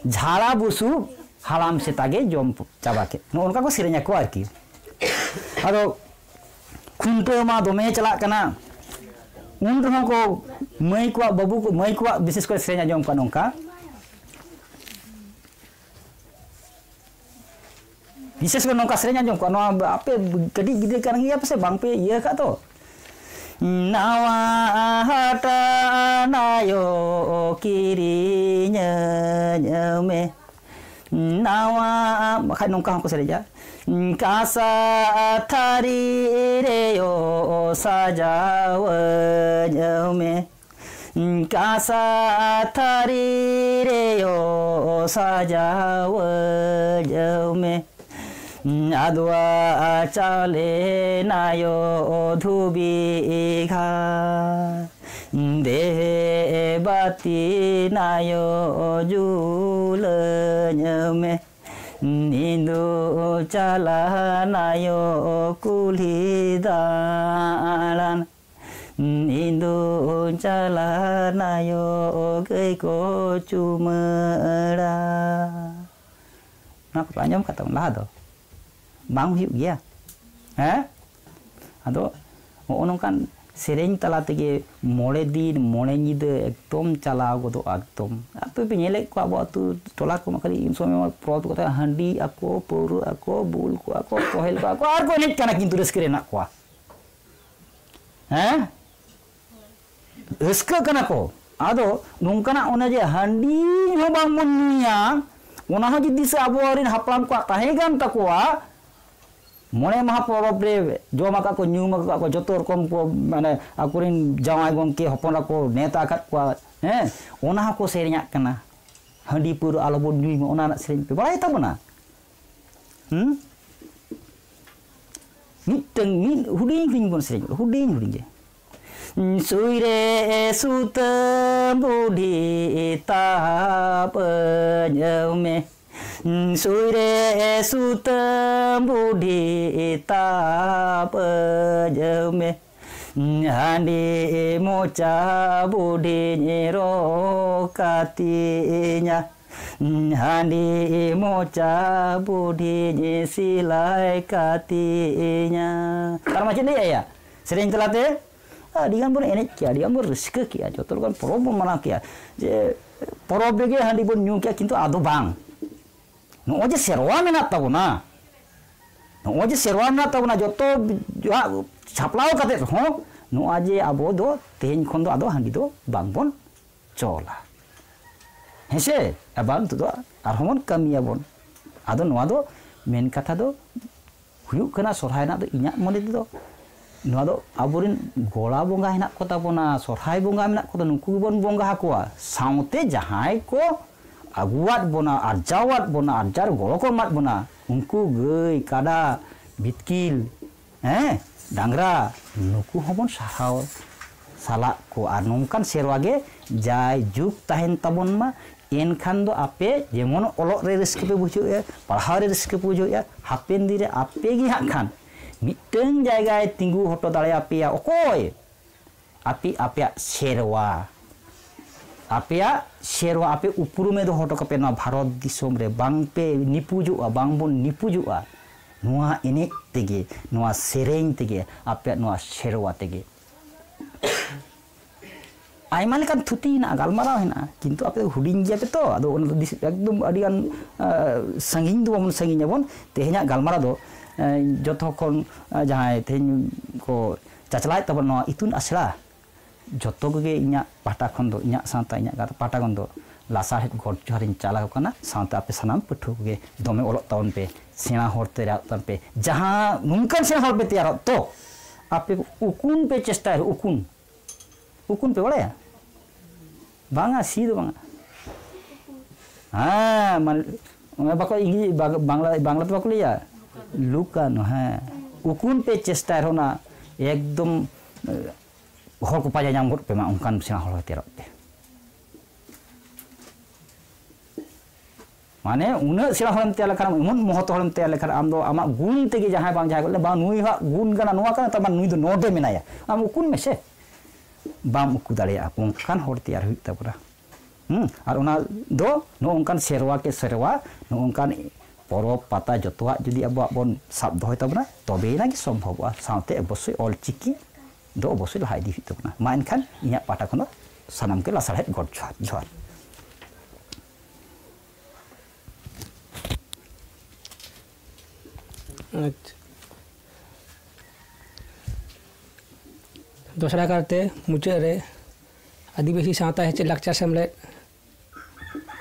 ᱡᱷᱟᱲᱟ ᱵᱩᱥᱩᱵ ᱦᱟᱲᱟᱢ ᱥᱮᱛᱟ ᱜᱮ ᱡᱚᱢ ᱪᱟᱵᱟ ᱠᱮᱫ᱾ ᱱᱚᱜᱼᱚ ᱱᱚᱝᱠᱟ ᱠᱚ ᱥᱮᱨᱮᱧ ᱟᱠᱚ ᱟᱨᱠᱤ᱾ ᱟᱫᱚ ᱠᱷᱩᱱᱴᱟᱹᱣ ᱢᱟ ᱫᱚᱢᱮ ᱪᱟᱞᱟᱜ ᱠᱟᱱᱟ, ᱩᱱ ᱨᱮᱦᱚᱸ ᱠᱚ ᱢᱟᱹᱭ ᱠᱚᱣᱟᱜ, ᱵᱟᱹᱵᱩ ᱠᱚ, ᱢᱟᱹᱭ ᱠᱚᱣᱟᱜ ᱵᱤᱥᱮᱥ ᱠᱚᱨᱮ ᱥᱮᱨᱮᱧ ᱟᱸᱡᱚᱢ ᱠᱚᱣᱟ ᱱᱚᱝᱠᱟ, ᱵᱤᱥᱮᱥ ᱠᱚᱨᱮ ᱱᱚᱝᱠᱟ ᱥᱮᱨᱮᱧ ᱟᱸᱡᱚᱢ ᱠᱚᱜᱼᱟ, ᱱᱚᱣᱟ ᱟᱯᱮ ᱠᱟᱹᱴᱤᱡ ᱜᱤᱫᱽᱨᱟᱹ ᱠᱟᱱ ᱜᱮᱭᱟ ᱯᱮ ᱥᱮ, ᱵᱟᱝ ᱯᱮ ᱤᱭᱟᱹ ᱟᱠᱟᱫ ᱛᱚ? ᱱᱟᱣᱟ ᱦᱟᱴᱟᱜ ᱱᱟᱭᱚ ᱠᱤᱨᱤᱧᱟᱹᱧ ᱢᱮ᱾ ᱱᱟᱣᱟ, ᱵᱟᱠᱷᱟᱡ ᱱᱚᱝᱠᱟ ᱦᱚᱸᱠᱚ ᱥᱮᱨᱮᱧᱟ, ᱠᱟᱸᱥᱟ ᱛᱷᱟᱹᱨᱤ ᱨᱮᱭᱚ ᱥᱟᱡᱟᱣᱟᱹᱧ ᱢᱮ᱾ ᱠᱟᱸᱥᱟ ᱛᱷᱟᱹᱨᱤ ᱨᱮᱭᱚ ᱥᱟᱡᱟᱣᱟᱹᱧ ᱢᱮ᱾ ᱟᱫᱽᱣᱟ ᱪᱟᱣᱞᱮ ᱱᱟᱭᱚ ᱫᱷᱩᱵᱤ ᱜᱷᱟᱥ, ᱫᱮᱦᱮ ᱵᱟᱹᱛᱤ ᱱᱟᱭᱚ ᱡᱩᱞᱟᱹᱧ ᱢᱮ᱾ ᱧᱤᱫᱩ ᱪᱟᱞᱟ ᱱᱟᱭᱚ ᱠᱩᱞᱦᱤ ᱫᱟᱬᱟᱱ, ᱤᱧ ᱫᱩᱧ ᱪᱟᱞᱟᱜ ᱱᱟᱭᱚ ᱜᱟᱹᱭ ᱠᱚ ᱪᱩᱢᱟᱹᱲᱟ᱾ ᱱᱚᱣᱟ ᱠᱚᱯᱮ ᱟᱸᱡᱚᱢ ᱠᱟᱫ ᱛᱟᱵᱚᱱ ᱞᱟᱦᱟ ᱫᱚ? ᱵᱟᱝ ᱦᱩᱭᱩᱜ ᱜᱮᱭᱟ? ᱦᱮᱸ? ᱟᱫᱚ ᱱᱚᱜᱼᱚ ᱱᱚᱝᱠᱟᱱ ᱥᱮᱨᱮᱧ ᱛᱟᱞᱟ ᱛᱮᱜᱮ ᱢᱚᱬᱮ ᱫᱤᱱ ᱢᱚᱬᱮ ᱧᱤᱫᱟᱹ ᱮᱠᱫᱚᱢ ᱪᱟᱞᱟᱣ ᱜᱚᱫᱚᱜᱼᱟ ᱮᱠᱫᱚᱢ᱾ ᱟᱯᱮ ᱯᱮ ᱧᱮᱞᱮᱫ ᱠᱚᱣᱟ ᱟᱵᱚ ᱟᱹᱛᱩ ᱴᱚᱞᱟ ᱠᱚᱢᱟ ᱠᱷᱟᱹᱞᱤ ᱩᱱ ᱥᱚᱢᱚᱭ ᱢᱟ ᱯᱚᱨᱚᱵᱽ ᱠᱚ ᱛᱟᱦᱮᱸ, ᱦᱟᱺᱰᱤ ᱟᱠᱚ, ᱯᱟᱹᱣᱨᱟᱹ ᱟᱠᱚ, ᱵᱩᱞ ᱠᱚᱜᱼᱟ ᱠᱚ, ᱛᱚᱦᱮᱞ ᱠᱚᱜᱼᱟ ᱠᱚ, ᱟᱨ ᱠᱚ ᱮᱱᱮᱡ ᱠᱟᱱᱟ ᱠᱤᱱᱛᱩ ᱨᱟᱹᱥᱠᱟᱹ ᱨᱮ ᱦᱮᱱᱟᱜ ᱠᱚᱣᱟ᱾ ᱦᱮᱸ? ᱨᱟᱹᱥᱠᱟᱹᱜ ᱠᱟᱱᱟ ᱠᱚ᱾ ᱟᱫᱚ ᱱᱚᱝᱠᱟᱱᱟᱜ ᱚᱱᱮ ᱡᱮ ᱦᱟᱺᱰᱤ ᱦᱚᱸ ᱵᱟᱝᱵᱚᱱ ᱧᱩᱭᱟ, ᱚᱱᱟ ᱦᱚᱸ ᱡᱩᱫᱤ ᱥᱮ ᱟᱵᱚ ᱨᱮᱱ ᱦᱟᱯᱲᱟᱢ ᱠᱚᱣᱟᱜ ᱛᱟᱦᱮᱸ ᱠᱟᱱ ᱛᱟᱠᱚᱣᱟ, ᱢᱚᱬᱮ ᱢᱟᱦᱟ ᱯᱚᱨᱚᱵᱽ ᱨᱮ ᱡᱚᱢ ᱟᱠᱟᱫ ᱠᱚ, ᱧᱩ ᱟᱠᱟᱫ ᱠᱚ, ᱡᱚᱛᱚ ᱨᱚᱠᱚᱢ ᱠᱚ, ᱢᱟᱱᱮ ᱟᱠᱚᱨᱮᱱ ᱡᱟᱶᱟᱭ ᱜᱚᱢᱠᱮ ᱦᱚᱯᱚᱱ ᱮᱨᱟ ᱠᱚ ᱱᱮᱣᱛᱟ ᱟᱠᱟᱫ ᱠᱚᱣᱟ, ᱦᱮᱸ, ᱚᱱᱟ ᱦᱚᱸᱠᱚ ᱥᱮᱨᱮᱧᱟᱜ ᱠᱟᱱᱟ, ᱦᱟᱺᱰᱤ ᱯᱟᱹᱣᱨᱟᱹ ᱟᱞᱚᱵᱚᱱ ᱧᱩᱭ ᱢᱟ, ᱚᱱᱟ ᱨᱮᱱᱟᱜ ᱥᱮᱨᱮᱧ ᱯᱮ ᱵᱟᱲᱟᱭ ᱛᱟᱵᱚᱱᱟ᱾ ᱦᱩᱸ? ᱢᱤᱫᱴᱟᱝ, ᱢᱤᱫ ᱦᱩᱰᱤᱧ ᱦᱩᱰᱤᱧ ᱵᱚᱱ ᱥᱮᱨᱮᱧ ᱜᱚᱫᱟ, ᱦᱩᱰᱤᱧ ᱦᱩᱰᱤᱧ ᱜᱮ᱾ ᱥᱩᱭ ᱨᱮ ᱥᱩᱛᱟᱹᱢ ᱵᱩᱰᱷᱤ ᱛᱟᱯᱟᱹᱧ ᱢᱮ, ᱥᱩᱭ ᱨᱮ ᱥᱩᱛᱟᱹᱢ ᱵᱩᱰᱷᱤ ᱛᱟᱯᱟᱹᱧ ᱢᱮ, ᱦᱟᱺᱰᱤ ᱢᱚᱪᱟ ᱵᱩᱰᱷᱤᱧ ᱨᱚᱜ ᱠᱟᱛᱤᱧᱟ, ᱦᱟᱺᱰᱤ ᱢᱚᱪᱟ ᱵᱩᱰᱷᱤᱧ ᱥᱤᱞᱟᱭ ᱠᱟᱛᱤᱧᱟ᱾ ᱛᱟᱨ ᱢᱟ ᱪᱮᱫ ᱞᱟᱹᱭ ᱟᱭᱟ? ᱥᱮᱨᱮᱧ ᱛᱟᱞᱟᱛᱮ ᱟᱹᱰᱤ ᱜᱟᱱ ᱵᱚᱱ ᱮᱱᱮᱡ ᱠᱮᱭᱟ, ᱟᱹᱰᱤ ᱜᱟᱱ ᱵᱚᱱ ᱨᱟᱹᱥᱠᱟᱹ ᱠᱮᱭᱟ, ᱡᱚᱛᱚ ᱞᱮᱠᱟᱱ ᱯᱚᱨᱚᱵᱽ ᱵᱚᱱ ᱢᱟᱱᱟᱣ ᱠᱮᱭᱟ, ᱡᱮ ᱯᱚᱨᱚᱵᱽ ᱨᱮᱜᱮ ᱦᱟᱺᱰᱤ ᱵᱚᱱ ᱧᱩ ᱠᱮᱭᱟ, ᱠᱤᱱᱛᱩ ᱟᱫᱚ ᱵᱟᱝ᱾ ᱱᱚᱜᱼᱚᱭ ᱡᱮ ᱥᱮᱨᱣᱟ ᱢᱮᱱᱟᱜ ᱛᱟᱵᱚᱱᱟ, ᱱᱚᱜᱼᱚᱭ ᱡᱮ ᱥᱮᱨᱣᱟ ᱢᱮᱱᱟᱜ ᱛᱟᱵᱚᱱᱟ, ᱡᱚᱛᱚ ᱥᱟᱯᱲᱟᱣ ᱠᱟᱛᱮ ᱨᱮᱦᱚᱸ ᱱᱚᱜᱼᱚᱭ ᱡᱮ ᱟᱵᱚ ᱫᱚ ᱛᱮᱦᱮᱧ ᱠᱷᱚᱱ ᱫᱚ ᱟᱫᱚ ᱦᱟᱺᱰᱤ ᱫᱚ ᱵᱟᱝᱵᱚᱱ ᱪᱚᱞᱟ᱾ ᱦᱮᱸᱥᱮ? ᱟᱵᱟᱨ ᱱᱤᱛᱚᱜ ᱫᱚ ᱟᱨᱦᱚᱸ ᱵᱚᱱ ᱠᱟᱹᱢᱤᱭᱟᱵᱚᱱ᱾ ᱟᱫᱚ ᱱᱚᱣᱟ ᱫᱚ ᱢᱮᱱ ᱠᱟᱛᱷᱟ ᱫᱚ ᱦᱩᱭᱩᱜ ᱠᱟᱱᱟ, ᱥᱚᱨᱦᱟᱭ ᱨᱮᱱᱟᱜ ᱫᱚ ᱤᱧᱟᱹᱜ ᱢᱚᱱᱮ ᱛᱮᱫᱚ ᱱᱚᱣᱟ ᱫᱚ ᱟᱵᱚᱨᱮᱱ ᱜᱚᱲᱟ ᱵᱚᱸᱜᱟ ᱦᱮᱱᱟᱜ ᱠᱚ ᱛᱟᱵᱚᱱᱟ, ᱥᱚᱨᱦᱟᱭ ᱵᱚᱸᱜᱟ ᱢᱮᱱᱟᱜ ᱠᱚᱫᱚ, ᱱᱩᱠᱩ ᱜᱮᱵᱚᱱ ᱵᱚᱸᱜᱟ ᱟᱠᱚᱣᱟ᱾ ᱥᱟᱶᱛᱮ ᱡᱟᱦᱟᱸᱭ ᱠᱚ ᱟᱹᱜᱩᱣᱟᱫ ᱵᱚᱱᱟ, ᱟᱨᱡᱟᱣᱟᱫ ᱵᱚᱱᱟ, ᱟᱨᱡᱟᱣ ᱜᱚᱲᱚ ᱠᱚ ᱮᱢᱟᱫ ᱵᱚᱱᱟ, ᱩᱱᱠᱩ ᱜᱟᱹᱭ, ᱠᱟᱰᱟ, ᱵᱤᱛᱠᱤᱞ, ᱦᱮᱸ, ᱰᱟᱝᱨᱟ, ᱱᱩᱠᱩ ᱦᱚᱸᱵᱚᱱ ᱥᱟᱨᱦᱟᱣ ᱥᱟᱞᱟᱜ ᱠᱚ᱾ ᱟᱨ ᱱᱚᱝᱠᱟᱱ ᱥᱮᱨᱣᱟ ᱜᱮ ᱡᱟᱭ ᱡᱩᱜᱽ ᱛᱟᱦᱮᱱ ᱛᱟᱵᱚᱱ ᱢᱟ᱾ ᱮᱱᱠᱷᱟᱱ ᱫᱚ ᱟᱯᱮ ᱡᱮᱢᱚᱱ ᱚᱞᱚᱜ ᱨᱮ ᱨᱟᱹᱥᱠᱟᱹ ᱯᱮ ᱵᱩᱡᱷᱟᱹᱣᱮᱫᱼᱟ, ᱯᱟᱲᱦᱟᱣ ᱨᱮ ᱨᱟᱹᱥᱠᱟᱹ ᱯᱮ ᱵᱩᱡᱷᱟᱹᱣᱮᱫᱼᱟ, ᱦᱟᱯᱮᱱ ᱫᱤᱱ ᱨᱮ ᱟᱯᱮ ᱜᱮ ᱦᱟᱸᱜ ᱠᱷᱟᱱ ᱢᱤᱫᱴᱟᱹᱝ ᱡᱟᱭᱜᱟᱭ ᱛᱤᱸᱜᱩ ᱦᱚᱴᱚ ᱫᱟᱲᱮᱭᱟᱯᱮᱭᱟ᱾ ᱚᱠᱚᱭ? ᱟᱯᱮ, ᱟᱯᱮᱭᱟᱜ ᱥᱮᱨᱣᱟ, ᱟᱯᱮᱭᱟᱜ ᱥᱮᱨᱣᱟ ᱟᱯᱮ ᱩᱯᱨᱩᱢᱮ ᱫᱚᱦᱚ ᱦᱚᱴᱚ ᱠᱟᱯᱮ ᱱᱚᱣᱟ ᱵᱷᱟᱨᱚᱛ ᱫᱤᱥᱚᱢ ᱨᱮ᱾ ᱵᱟᱝ ᱯᱮ ᱱᱤᱯᱩᱡᱚᱜᱼᱟ, ᱵᱟᱝ ᱵᱚᱱ ᱱᱤᱯᱩᱡᱚᱜᱼᱟ᱾ ᱱᱚᱣᱟ ᱮᱱᱮᱡ ᱛᱮᱜᱮ, ᱱᱚᱣᱟ ᱥᱮᱨᱮᱧ ᱛᱮᱜᱮ, ᱟᱯᱮᱭᱟᱜ ᱱᱚᱣᱟ ᱥᱮᱨᱣᱟ ᱛᱮᱜᱮ᱾ ᱟᱭᱢᱟ ᱞᱮᱠᱟᱱ ᱛᱷᱩᱛᱤ ᱦᱮᱱᱟᱜᱼᱟ, ᱜᱟᱞᱢᱟᱨᱟᱣ ᱦᱮᱱᱟᱜᱼᱟ, ᱠᱤᱱᱛᱩ ᱟᱯᱮ ᱫᱚ ᱦᱩᱰᱤᱧ ᱜᱮᱭᱟᱯᱮ ᱛᱚ, ᱟᱫᱚ ᱚᱱᱟ ᱫᱚ ᱫᱤᱥ-, ᱮᱠᱫᱚᱢ ᱟᱹᱰᱤ ᱜᱟᱱ, ᱟ, ᱥᱟᱺᱜᱤᱧ ᱫᱚ ᱵᱟᱵᱚᱱ ᱥᱟᱺᱜᱤᱧ ᱟᱵᱚᱱ᱾ ᱛᱮᱦᱮᱧᱟᱜ ᱜᱟᱞᱢᱟᱨᱟᱣ ᱫᱚ, ᱮ, ᱡᱚᱛᱚ ᱠᱷᱚᱱ, ᱟ, ᱡᱟᱦᱟᱸᱭ ᱛᱮᱦᱮᱧ ᱠᱚ ᱪᱟᱪᱞᱟᱣᱮᱫ ᱛᱟᱵᱚᱱ ᱱᱚᱣᱟ ᱤᱛᱩᱱ ᱟᱥᱲᱟ, ᱡᱚᱛᱚ ᱠᱚᱜᱮ ᱤᱧᱟᱹᱜ ᱯᱟᱦᱴᱟ ᱠᱷᱚᱱ ᱫᱚ, ᱤᱧᱟᱹᱜ ᱥᱟᱶᱛᱟ, ᱤᱧᱟᱹᱜ ᱜᱟᱶᱛᱟ ᱯᱟᱦᱴᱟ ᱠᱷᱚᱱ ᱫᱚ ᱞᱟᱥᱟᱲᱦᱮᱫ ᱜᱚᱰ ᱡᱚᱦᱟᱨᱤᱧ ᱪᱟᱞ ᱟᱠᱚ ᱠᱟᱱᱟ᱾ ᱥᱟᱶᱛᱮ ᱟᱯᱮ ᱥᱟᱱᱟᱢ ᱯᱟᱹᱴᱷᱩᱣᱟᱹ ᱠᱚᱜᱮ ᱫᱚᱢᱮ ᱚᱞᱚᱜ ᱛᱟᱵᱚᱱ ᱯᱮ, ᱥᱮᱬᱟ ᱦᱚᱲ ᱛᱮᱭᱟᱨᱚᱜ ᱛᱟᱵᱚᱱ ᱯᱮ᱾ ᱡᱟᱦᱟᱸ ᱱᱚᱝᱠᱟᱱ ᱥᱮᱬᱟ ᱦᱚᱲ ᱯᱮ ᱛᱮᱭᱟᱨᱚᱜ ᱛᱚ, ᱟᱯᱮ ᱩᱠᱩᱱ ᱯᱮ ᱪᱮᱥᱴᱟᱭᱟ, ᱩᱠᱩᱱ᱾ ᱩᱠᱩᱱ ᱯᱮ ᱵᱟᱲᱟᱭᱟ? ᱵᱟᱝᱟ, ᱥᱤ ᱫᱚ ᱵᱟᱝᱟ᱾ ᱦᱮᱸ, ᱢᱟᱱᱮ, ᱚᱱᱟ ᱵᱟᱠᱚ ᱤᱝᱜᱽᱞᱤ-, ᱵᱟᱝ-, ᱵᱟᱝᱞᱟ, ᱵᱟᱝᱞᱟ ᱛᱮ ᱵᱟᱠᱚ ᱞᱟᱹᱭᱟ? ᱞᱩᱠᱟᱱ, ᱦᱮᱸ᱾ ᱩᱠᱩᱱ ᱯᱮ ᱪᱮᱥᱴᱟᱭ ᱨᱮᱦᱚᱸ ᱚᱱᱟ ᱮᱠᱫᱚᱢ, ᱮ, ᱦᱚᱲ ᱠᱚ ᱯᱟᱸᱡᱟ ᱧᱟᱢ ᱜᱚᱫ ᱯᱮ ᱢᱟ, ᱚᱱᱠᱟᱱ ᱥᱮᱬᱟ ᱦᱚᱲ ᱛᱮᱭᱟᱨᱚᱜ ᱯᱮ᱾ ᱢᱟᱱᱮ, ᱩᱱᱟᱹᱜ ᱥᱮᱬᱟ ᱦᱚᱲᱮᱢ ᱛᱮᱭᱟᱨ ᱞᱮᱠᱷᱟᱱ, ᱮᱢᱚᱱ ᱢᱚᱦᱚᱛ ᱦᱚᱲᱮᱢ ᱛᱮᱭᱟᱨ ᱞᱮᱠᱷᱟᱱ, ᱟᱢ ᱫᱚ ᱟᱢᱟᱜ ᱜᱩᱱ ᱛᱮᱜᱮ ᱡᱟᱦᱟᱸᱭ ᱵᱟᱝ ᱡᱟᱦᱟᱸᱭ ᱠᱚ ᱞᱟᱹᱭᱟ, "ᱵᱟᱝ, ᱱᱩᱭᱟᱜ ᱜᱩᱱ ᱠᱟᱱᱟ, ᱱᱚᱣᱟ ᱠᱟᱱᱟ, ᱛᱟᱨ ᱢᱟᱱᱮ ᱱᱩᱭ ᱫᱚ ᱱᱚᱰᱮ ᱢᱮᱱᱟᱭᱟ", ᱟᱢ ᱩᱠᱩᱱ ᱢᱮᱥᱮ᱾ ᱵᱟᱢ ᱩᱠᱩ ᱫᱟᱲᱮᱭᱟᱜᱼᱟ, ᱚᱱᱠᱟᱱ ᱦᱚᱲ ᱛᱮᱭᱟᱨ ᱦᱩᱭᱩᱜ ᱛᱟᱵᱚᱱᱟ᱾ ᱦᱩᱸ, ᱟᱨ ᱚᱱᱟ ᱫᱚ ᱱᱚᱜᱼᱚ ᱱᱚᱝᱠᱟᱱ ᱥᱮᱨᱣᱟ ᱠᱮ ᱥᱮᱨᱣᱟ, ᱱᱚᱜᱼᱚ ᱱᱚᱝᱠᱟᱱ ᱯᱚᱨᱚᱵᱽ ᱯᱟᱛᱟ ᱡᱚᱛᱚᱣᱟᱜ ᱡᱩᱫᱤ ᱟᱵᱚᱣᱟᱜ ᱵᱚᱱ ᱥᱟᱵ ᱫᱚᱦᱚᱭ ᱛᱟᱵᱚᱱᱟ, ᱛᱚᱵᱮᱭᱮᱱᱟ ᱜᱮ ᱥᱚᱢᱵᱷᱚᱵᱚᱜᱼᱟ᱾ ᱥᱟᱶᱛᱮ ᱚᱵᱚᱥᱥᱳᱭ ᱚᱞ ᱪᱤᱠᱤ ᱫᱚ ᱚᱵᱚᱥᱥᱳᱭ ᱞᱟᱦᱟ ᱤᱫᱤ ᱦᱩᱭᱩᱜ ᱛᱟᱵᱚᱱᱟ᱾ ᱢᱟ ᱮᱱᱠᱷᱟᱱ ᱤᱧᱟᱹᱜ ᱯᱟᱦᱴᱟ ᱠᱷᱚᱱ ᱫᱚ ᱥᱟᱱᱟᱢ ᱜᱮ ᱞᱟᱥᱟᱲᱦᱮᱫ ᱜᱚᱰ ᱡᱚᱦᱟᱨ, ᱡᱚᱦᱟᱨ᱾ ᱟᱪᱪᱷᱟ᱾ ᱫᱚᱥᱨᱟ ᱠᱟᱨᱛᱮ ᱢᱩᱪᱟᱹᱫ ᱨᱮ ᱟᱹᱫᱤᱵᱟᱹᱥᱤ ᱥᱟᱶᱛᱟ ᱥᱮᱪᱮᱫ ᱞᱟᱠᱪᱟᱨ ᱥᱮᱢᱞᱮᱫ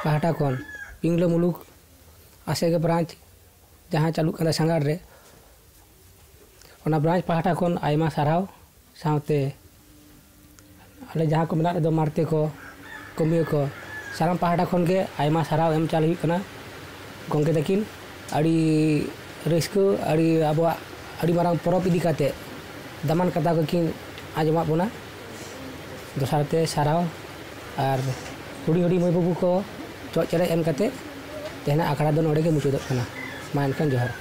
ᱯᱟᱦᱴᱟ ᱠᱷᱚᱱ ᱯᱤᱝᱞᱟᱹ ᱢᱩᱞᱩᱠ ᱟᱥᱮᱜᱮ ᱵᱨᱟᱧᱪ ᱡᱟᱦᱟᱸ ᱪᱟᱹᱞᱩᱜ ᱠᱟᱱᱟ ᱥᱟᱸᱜᱟᱲ ᱨᱮ, ᱚᱱᱟ ᱵᱨᱟᱧᱪ ᱯᱟᱦᱴᱟ ᱠᱷᱚᱱ ᱟᱭᱢᱟ ᱥᱟᱨᱦᱟᱣ᱾ ᱥᱟᱶᱛᱮ ᱟᱞᱮ ᱡᱟᱦᱟᱸ ᱠᱚ ᱢᱮᱱᱟᱜ ᱨᱮᱫᱚ ᱢᱟᱨᱛᱮ ᱠᱚ, ᱠᱟᱹᱢᱤᱭᱟᱹ ᱠᱚ, ᱥᱟᱱᱟᱢ ᱯᱟᱦᱴᱟ ᱠᱷᱚᱱ ᱜᱮ ᱟᱭᱢᱟ ᱥᱟᱨᱦᱟᱣ ᱮᱢ ᱪᱟᱞ ᱦᱩᱭᱩᱜ ᱠᱟᱱᱟ ᱜᱚᱢᱠᱮ ᱛᱟᱹᱠᱤᱱ᱾ ᱟᱹᱰᱤ ᱨᱟᱹᱥᱠᱟᱹ, ᱟᱹᱰᱤ ᱟᱵᱚᱣᱟᱜ ᱟᱹᱰᱤ ᱢᱟᱨᱟᱝ ᱯᱚᱨᱚᱵᱽ ᱤᱫᱤ ᱠᱟᱛᱮ ᱫᱟᱢᱟᱱ ᱠᱟᱛᱷᱟ ᱠᱚᱠᱤᱱ ᱟᱸᱡᱚᱢᱟᱫ ᱵᱚᱱᱟ᱾ ᱫᱚᱥᱟᱨ ᱛᱮ ᱥᱟᱨᱦᱟᱣ, ᱟᱨ ᱦᱩᱰᱤᱧ ᱦᱩᱰᱤᱧ ᱢᱟᱹᱭ ᱵᱟᱹᱵᱩ ᱠᱚ ᱪᱚᱜ ᱪᱮᱨᱮᱡ ᱮᱢ ᱠᱟᱛᱮ ᱛᱮᱦᱮᱧᱟᱜ ᱟᱠᱷᱲᱟ ᱫᱚ ᱱᱚᱰᱮ ᱜᱮ ᱢᱩᱪᱟᱹᱫᱚᱜ ᱠᱟᱱᱟ᱾ ᱢᱟ ᱮᱱᱠᱷᱟᱱ ᱡᱚᱦᱟᱨ᱾